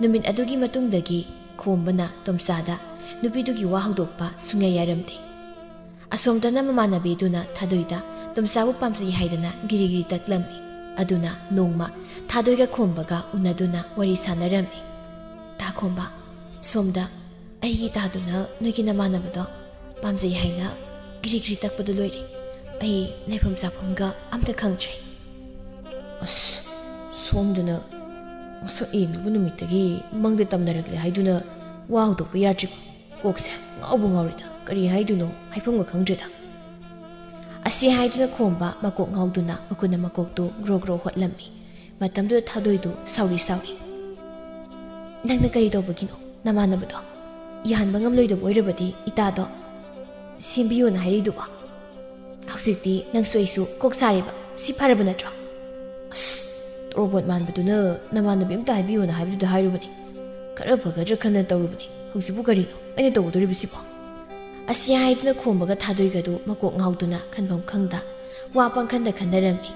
ꯅꯨꯃꯤꯠ ꯑꯗꯨꯒꯤ ꯃꯇꯨꯡꯗꯒꯤ ꯈꯣꯝꯕꯅ ꯇꯣꯝꯆꯥꯗ ꯅꯨꯄꯤꯗꯨꯒꯤ ꯋꯥ ꯍꯧꯗꯣꯛꯄ ꯁꯨꯡꯌꯥ ꯌꯥꯔꯝꯗꯦ꯫ ꯑꯁꯣꯝꯗꯅ ꯃꯃꯥꯟꯅꯕꯤꯗꯨꯅ ꯊꯥꯗꯣꯏꯗ ꯇꯣꯝꯆꯥꯕꯨ ꯄꯥꯝꯖꯩ ꯍꯥꯏꯗꯅ ꯒꯤꯔꯤ ꯒꯤꯔꯤ ꯇꯛꯂꯝꯃꯤ꯫ ꯑꯗꯨꯅ ꯅꯣꯡꯃ ꯊꯥꯗꯣꯏꯒ ꯈꯣꯝꯕꯒ ꯎꯅꯗꯨꯅ ꯋꯥꯔꯤ ꯁꯥꯟꯅꯔꯝꯃꯤ꯫ "ꯇꯥ ꯈꯣꯝꯕ, ꯁꯣꯝꯗ ꯑꯩꯒꯤ ꯇꯥꯗꯨꯅ ꯅꯣꯏꯒꯤ ꯅꯃꯥꯟꯅꯕꯗꯣ ꯄꯥꯝꯖꯩ ꯍꯥꯏꯅ ꯒꯤꯔꯤ ꯒꯤꯔꯤ ꯇꯛꯄꯗꯨ ꯂꯣꯏꯔꯦ꯫ ꯑꯩ ꯂꯩꯐꯝ ꯆꯥꯐꯝꯒ ꯑꯝꯇ ꯈꯪꯗ꯭ꯔꯦ꯫" "ꯑꯁ, ꯁꯣꯝꯗꯅ ꯃꯁꯛ ꯌꯦꯡꯂꯨꯕ ꯅꯨꯃꯤꯠꯇꯒꯤ ꯃꯪꯗ ꯇꯝꯅꯔꯛꯂꯦ ꯍꯥꯏꯗꯨꯅ ꯋꯥ ꯍꯧꯗꯣꯛꯄ ꯌꯥꯗ꯭ꯔꯤꯕ? ꯀꯣꯛꯁꯦ ꯉꯥꯎꯕꯨ ꯉꯥꯎꯔꯤꯗ, ꯀꯔꯤ ꯍꯥꯏꯗꯣꯏꯅꯣ ꯍꯥꯏꯐꯝꯒ ꯈꯪꯗ꯭ꯔꯦꯗ꯫" ꯑꯁꯤ ꯍꯥꯏꯗꯨꯅ ꯈꯣꯝꯕ ꯃꯀꯣꯛ ꯉꯥꯎꯗꯨꯅ ꯃꯈꯨꯠꯅ ꯃꯀꯣꯛꯇꯨ ꯒ꯭ꯔꯣ ꯒ꯭ꯔꯣ ꯍꯣꯠꯂꯝꯃꯤ꯫ ꯃꯇꯝꯗꯨꯗ ꯊꯥꯗꯣꯏꯗꯨ ꯁꯥꯎꯔꯤ ꯁꯥꯎꯔꯤ꯫ "ꯅꯪꯅ ꯀꯔꯤ ꯇꯧꯕꯒꯤꯅꯣ ꯅꯃꯥꯟꯅꯕꯗꯣ? ꯌꯥꯍꯟꯕ ꯉꯝꯂꯣꯏꯗꯕ ꯑꯣꯏꯔꯕꯗꯤ ꯏꯇꯥꯗꯣ ꯁꯦꯝꯕꯤꯌꯣꯅ ꯍꯥꯏꯔꯤꯗꯨꯕꯣ? ꯍꯧꯖꯤꯛꯇꯤ ꯅꯪꯁꯨ ꯑꯩꯁꯨ ꯀꯣꯛ ꯁꯥꯔꯦꯕ, ꯁꯤ ꯐꯔꯕ ꯅꯠꯇ꯭ꯔꯣ?" "ꯑꯁ, ꯇꯣꯔꯣꯕꯣꯠ ꯃꯥꯟꯕꯗꯨꯅ ꯅꯃꯥꯟꯅꯕꯤ ꯑꯝꯇ ꯍꯥꯏꯕꯤꯌꯣꯅ ꯍꯥꯏꯕꯗꯨꯗ ꯍꯥꯏꯔꯨꯕꯅꯤ꯫ ꯈꯔ ꯐꯒꯗ꯭ꯔꯥ ꯈꯟꯅ ꯇꯧꯔꯨꯕꯅꯤ꯫ ꯍꯧꯖꯤꯛꯄꯨ ꯀꯔꯤꯅꯣ ꯑꯩꯅ ꯇꯧꯒꯗꯧꯔꯤꯕꯁꯤꯕꯣ?" ꯑꯁꯤ ꯍꯥꯏꯗꯨꯅ ꯈꯣꯝꯕꯒ ꯊꯥꯗꯣꯏꯒꯗꯨ ꯃꯀꯣꯛ ꯉꯥꯎꯗꯨꯅ ꯈꯟꯐꯝ ꯈꯪꯗ ꯋꯥ ꯄꯪꯈꯟꯗ ꯈꯟꯅꯔꯝꯃꯤ꯫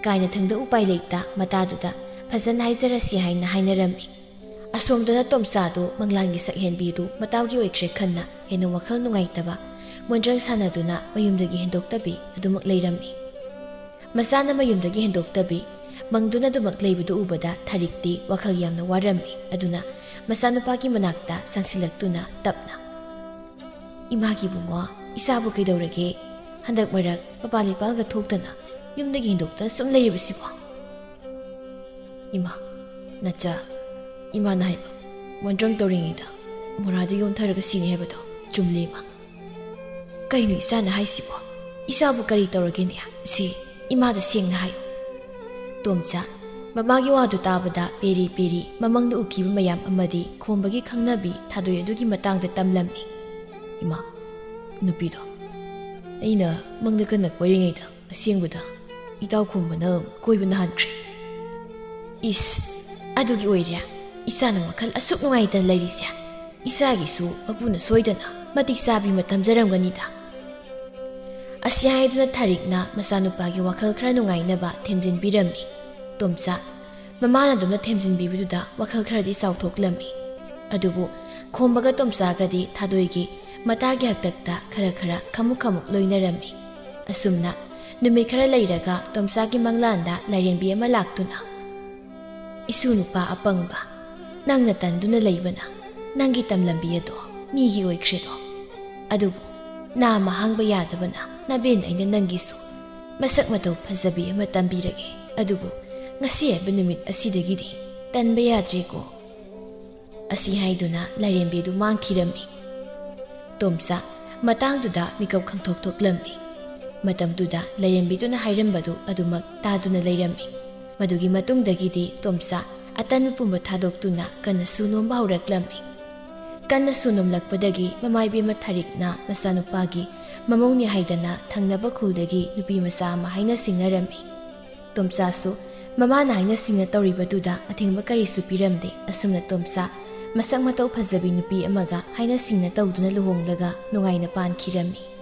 ꯀꯥꯏꯅꯊꯪꯗ ꯎꯄꯥꯏ ꯂꯩꯇ ꯃꯇꯥꯗꯨꯗ ꯐꯖꯅ ꯍꯥꯏꯖꯔꯁꯤ ꯍꯥꯏꯅ ꯍꯥꯏꯅꯔꯝꯃꯤ꯫ ꯑꯁꯣꯝꯗꯅ ꯇꯣꯝꯆꯥꯗꯨ ꯃꯪꯂꯥꯟꯒꯤ ꯁꯛꯍꯦꯟꯕꯤꯗꯨ ꯃꯇꯥꯎꯒꯤ ꯑꯣꯏꯈ꯭ꯔꯦ ꯈꯟꯅ ꯍꯦꯟꯅ ꯋꯥꯈꯜ ꯅꯨꯡꯉꯥꯏꯇꯕ, ꯃꯣꯟꯗ꯭ꯔꯪ ꯁꯥꯟꯅꯗꯨꯅ ꯃꯌꯨꯝꯗꯒꯤ ꯍꯦꯟꯗꯣꯛꯇꯕꯤ ꯑꯗꯨꯃꯛ ꯂꯩꯔꯝꯃꯤ꯫ ꯃꯆꯥꯅ ꯃꯌꯨꯝꯗꯒꯤ ꯍꯦꯟꯗꯣꯛꯇꯕꯤ, ꯃꯪꯗꯨꯅ ꯑꯗꯨꯃꯛ ꯂꯩꯕꯗꯨ ꯎꯕꯗ ꯊꯥꯔꯤꯛꯇꯤ ꯋꯥꯈꯜ ꯌꯥꯝꯅ ꯋꯥꯔꯝꯃꯤ꯫ ꯑꯗꯨꯅ ꯃꯆꯥꯅꯨꯄꯥꯒꯤ ꯃꯅꯥꯛꯇ ꯆꯪꯁꯤꯜꯂꯛꯇꯨꯅ ꯇꯞꯅ, "ꯏꯃꯥꯒꯤ ꯏꯕꯨꯡꯉꯣ, ꯏꯆꯥꯕꯨ ꯀꯩꯗꯧꯔꯒꯦ? ꯍꯟꯗꯛ ꯃꯔꯛ ꯃꯄꯥꯜ ꯏꯄꯥꯜꯒ ꯊꯣꯛꯇꯅ ꯌꯨꯝꯗꯒꯤ ꯍꯦꯟꯗꯣꯛꯇꯅ ꯁꯨꯝ ꯂꯩꯔꯤꯕꯁꯤꯕꯣ?" "ꯏꯃꯥ, ꯅꯆꯥ, ꯏꯃꯥꯅ ꯍꯥꯏꯕ ꯃꯣꯟꯗ꯭ꯔꯪ ꯇꯧꯔꯤꯉꯩꯗ ꯃꯣꯔꯥꯗꯒꯤ ꯑꯣꯟꯊꯔꯒ ꯁꯤꯅꯤ ꯍꯥꯏꯕꯗꯣ ꯆꯨꯝꯂꯤ, ꯏꯃꯥ꯫" "ꯀꯩꯅꯣ ꯏꯆꯥꯅ ꯍꯥꯏꯁꯤꯕꯣ? ꯏꯆꯥꯕꯨ ꯀꯔꯤ ꯇꯧꯔꯒꯦꯅꯦ? ꯁꯤ ꯏꯃꯥꯗ ꯁꯦꯡꯅ ꯍꯥꯏꯌꯨ꯫" ꯇꯣꯝꯆꯥ ꯃꯃꯥꯒꯤ ꯋꯥꯗꯨ ꯇꯥꯕꯗ ꯄꯦꯔꯤ ꯄꯦꯔꯤ ꯃꯃꯪꯗ ꯎꯈꯤꯕ ꯃꯌꯥꯝ ꯑꯃꯗꯤ ꯈꯣꯝꯕꯒꯤ ꯈꯪꯅꯕꯤ ꯊꯥꯗꯣꯏ ꯑꯗꯨꯒꯤ ꯃꯇꯥꯡꯗ ꯇꯝꯂꯝꯃꯤ꯫ "ꯏꯃꯥ, ꯅꯨꯄꯤꯗꯣ ꯑꯩꯅ ꯃꯪꯗ ꯀꯟꯅ ꯀꯣꯏꯔꯤꯉꯩꯗ ꯑꯁꯦꯡꯕꯗ ꯏꯇꯥꯎ ꯈꯣꯝꯕꯅ ꯀꯣꯏꯕ ꯅꯍꯥꯟꯈ꯭ꯔꯦ꯫" "ꯏꯁ, ꯑꯗꯨꯒꯤ ꯑꯣꯏꯔꯦ ꯏꯆꯥꯅ ꯋꯥꯈꯜ ꯑꯁꯨꯛ ꯅꯨꯡꯉꯥꯏꯇꯅ ꯂꯩꯔꯤꯁꯦ꯫ ꯏꯆꯥꯒꯤꯁꯨ ꯃꯄꯨꯅ ꯁꯣꯏꯗꯅ ꯃꯇꯤꯛ ꯆꯥꯕꯤ ꯑꯃ ꯇꯝꯖꯔꯝꯒꯅꯤꯗ꯫" ꯑꯁꯤ ꯍꯥꯏꯗꯨꯅ ꯊꯥꯔꯤꯛꯅ ꯃꯆꯥꯅꯨꯄꯥꯒꯤ ꯋꯥꯈꯜ ꯈꯔ ꯅꯨꯡꯉꯥꯏꯅꯕ ꯊꯦꯝꯖꯤꯟꯕꯤꯔꯝꯃꯤ꯫ ꯇꯣꯝꯆꯥ ꯃꯃꯥꯅ ꯑꯗꯨꯝꯅ ꯊꯦꯝꯖꯤꯟꯕꯤꯕꯗꯨꯗ ꯋꯥꯈꯜ ꯈꯔꯗꯤ ꯆꯥꯎꯊꯣꯛꯂꯝꯃꯤ꯫ ꯑꯗꯨꯕꯨ ꯈꯣꯝꯕꯒ ꯇꯣꯝꯆꯥꯒꯗꯤ ꯊꯥꯗꯣꯏꯒꯤ ꯃꯇꯥꯒꯤ ꯍꯥꯛꯇꯛꯇ ꯈꯔ ꯈꯔ ꯈꯃꯨꯛ ꯈꯃꯨꯛ ꯂꯣꯏꯅꯔꯝꯃꯤ꯫ ꯑꯁꯨꯝꯅ ꯅꯨꯃꯤꯠ ꯈꯔ ꯂꯩꯔꯒ ꯇꯣꯝꯆꯥꯒꯤ ꯃꯪꯂꯥꯟꯗ ꯂꯥꯏꯔꯦꯝꯕꯤ ꯑꯃ ꯂꯥꯛꯇꯨꯅ, "ꯏꯁꯨ ꯅꯨꯄꯥ ꯑꯄꯪꯕ, ꯅꯪꯅ ꯇꯟꯗꯨꯅ ꯂꯩꯕꯅ ꯅꯪꯒꯤ ꯇꯝꯂꯝꯕꯤ ꯑꯗꯣ ꯃꯤꯒꯤ ꯑꯣꯏꯈ꯭ꯔꯦꯗꯣ꯫ ꯑꯗꯨꯕꯨ ꯅꯥꯃ ꯍꯥꯡꯕ ꯌꯥꯗꯕꯅ ꯅꯕꯦꯟ ꯑꯩꯅ ꯅꯪꯒꯤꯁꯨ ꯃꯁꯛ ꯃꯇꯧ ꯐꯖꯕꯤ ꯑꯃ ꯇꯝꯕꯤꯔꯒꯦ꯫ ꯑꯗꯨꯕꯨ ꯉꯁꯤ ꯍꯥꯏꯕ ꯅꯨꯃꯤꯠ ꯑꯁꯤꯗꯒꯤꯗꯤ ꯇꯟꯕ ꯌꯥꯗ꯭ꯔꯦꯀꯣ"꯫ ꯑꯁꯤ ꯍꯥꯏꯗꯨꯅ ꯂꯥꯏꯔꯦꯝꯕꯤꯗꯨ ꯃꯥꯡꯈꯤꯔꯝꯃꯤ꯫ ꯇꯣꯝꯆꯥ ꯃꯇꯥꯡꯗꯨꯗ ꯃꯤꯀꯞ ꯈꯪꯊꯣꯛ ꯊꯣꯛꯂꯝꯃꯤ꯫ ꯃꯇꯝꯗꯨꯗ ꯂꯥꯏꯔꯦꯝꯕꯤꯗꯨꯅ ꯍꯥꯏꯔꯝꯕꯗꯨ ꯑꯗꯨꯃꯛ ꯇꯥꯗꯨꯅ ꯂꯩꯔꯝꯃꯤ꯫ ꯃꯗꯨꯒꯤ ꯃꯇꯨꯡꯗꯒꯤꯗꯤ ꯇꯣꯝꯆꯥ ꯑꯇꯟꯕ ꯄꯨꯝꯕ ꯊꯥꯗꯣꯛꯇꯨꯅ ꯀꯟꯅꯁꯨ ꯅꯣꯝꯕ ꯍꯧꯔꯛꯂꯝꯃꯤ꯫ ꯀꯟꯅꯁꯨ ꯅꯣꯝꯂꯛꯄꯗꯒꯤ ꯃꯃꯥ ꯏꯕꯦꯝꯃ ꯊꯥꯔꯤꯛꯅ ꯃꯆꯥꯅꯨꯄꯥꯒꯤ ꯃꯃꯧꯅꯤ ꯍꯥꯏꯗꯅ ꯊꯪꯅꯕ ꯈꯨꯜꯗꯒꯤ ꯅꯨꯄꯤ ꯃꯆꯥ ꯑꯃ ꯍꯥꯏꯅ ꯁꯤꯡꯅꯔꯝꯃꯤ꯫ ꯇꯣꯝꯆꯥꯁꯨ ꯃꯃꯥꯅ ꯍꯥꯏꯅ ꯁꯤꯡꯅ ꯇꯧꯔꯤꯕꯗꯨꯗ ꯑꯊꯤꯡꯕ ꯀꯔꯤꯁꯨ ꯄꯤꯔꯝꯗꯦ꯫ ꯑꯁꯨꯝꯅ ꯇꯣꯝꯆꯥ ꯃꯁꯛ ꯃꯇꯧ ꯐꯖꯕꯤ ꯅꯨꯄꯤ ꯑꯃꯒ ꯍꯥꯏꯅ ꯁꯤꯡꯅ ꯇꯧꯗꯨꯅ ꯂꯨꯍꯣꯡꯂꯒ ꯅꯨꯡꯉꯥꯏꯅ ꯄꯥꯟꯈꯤꯔꯝꯃꯤ꯫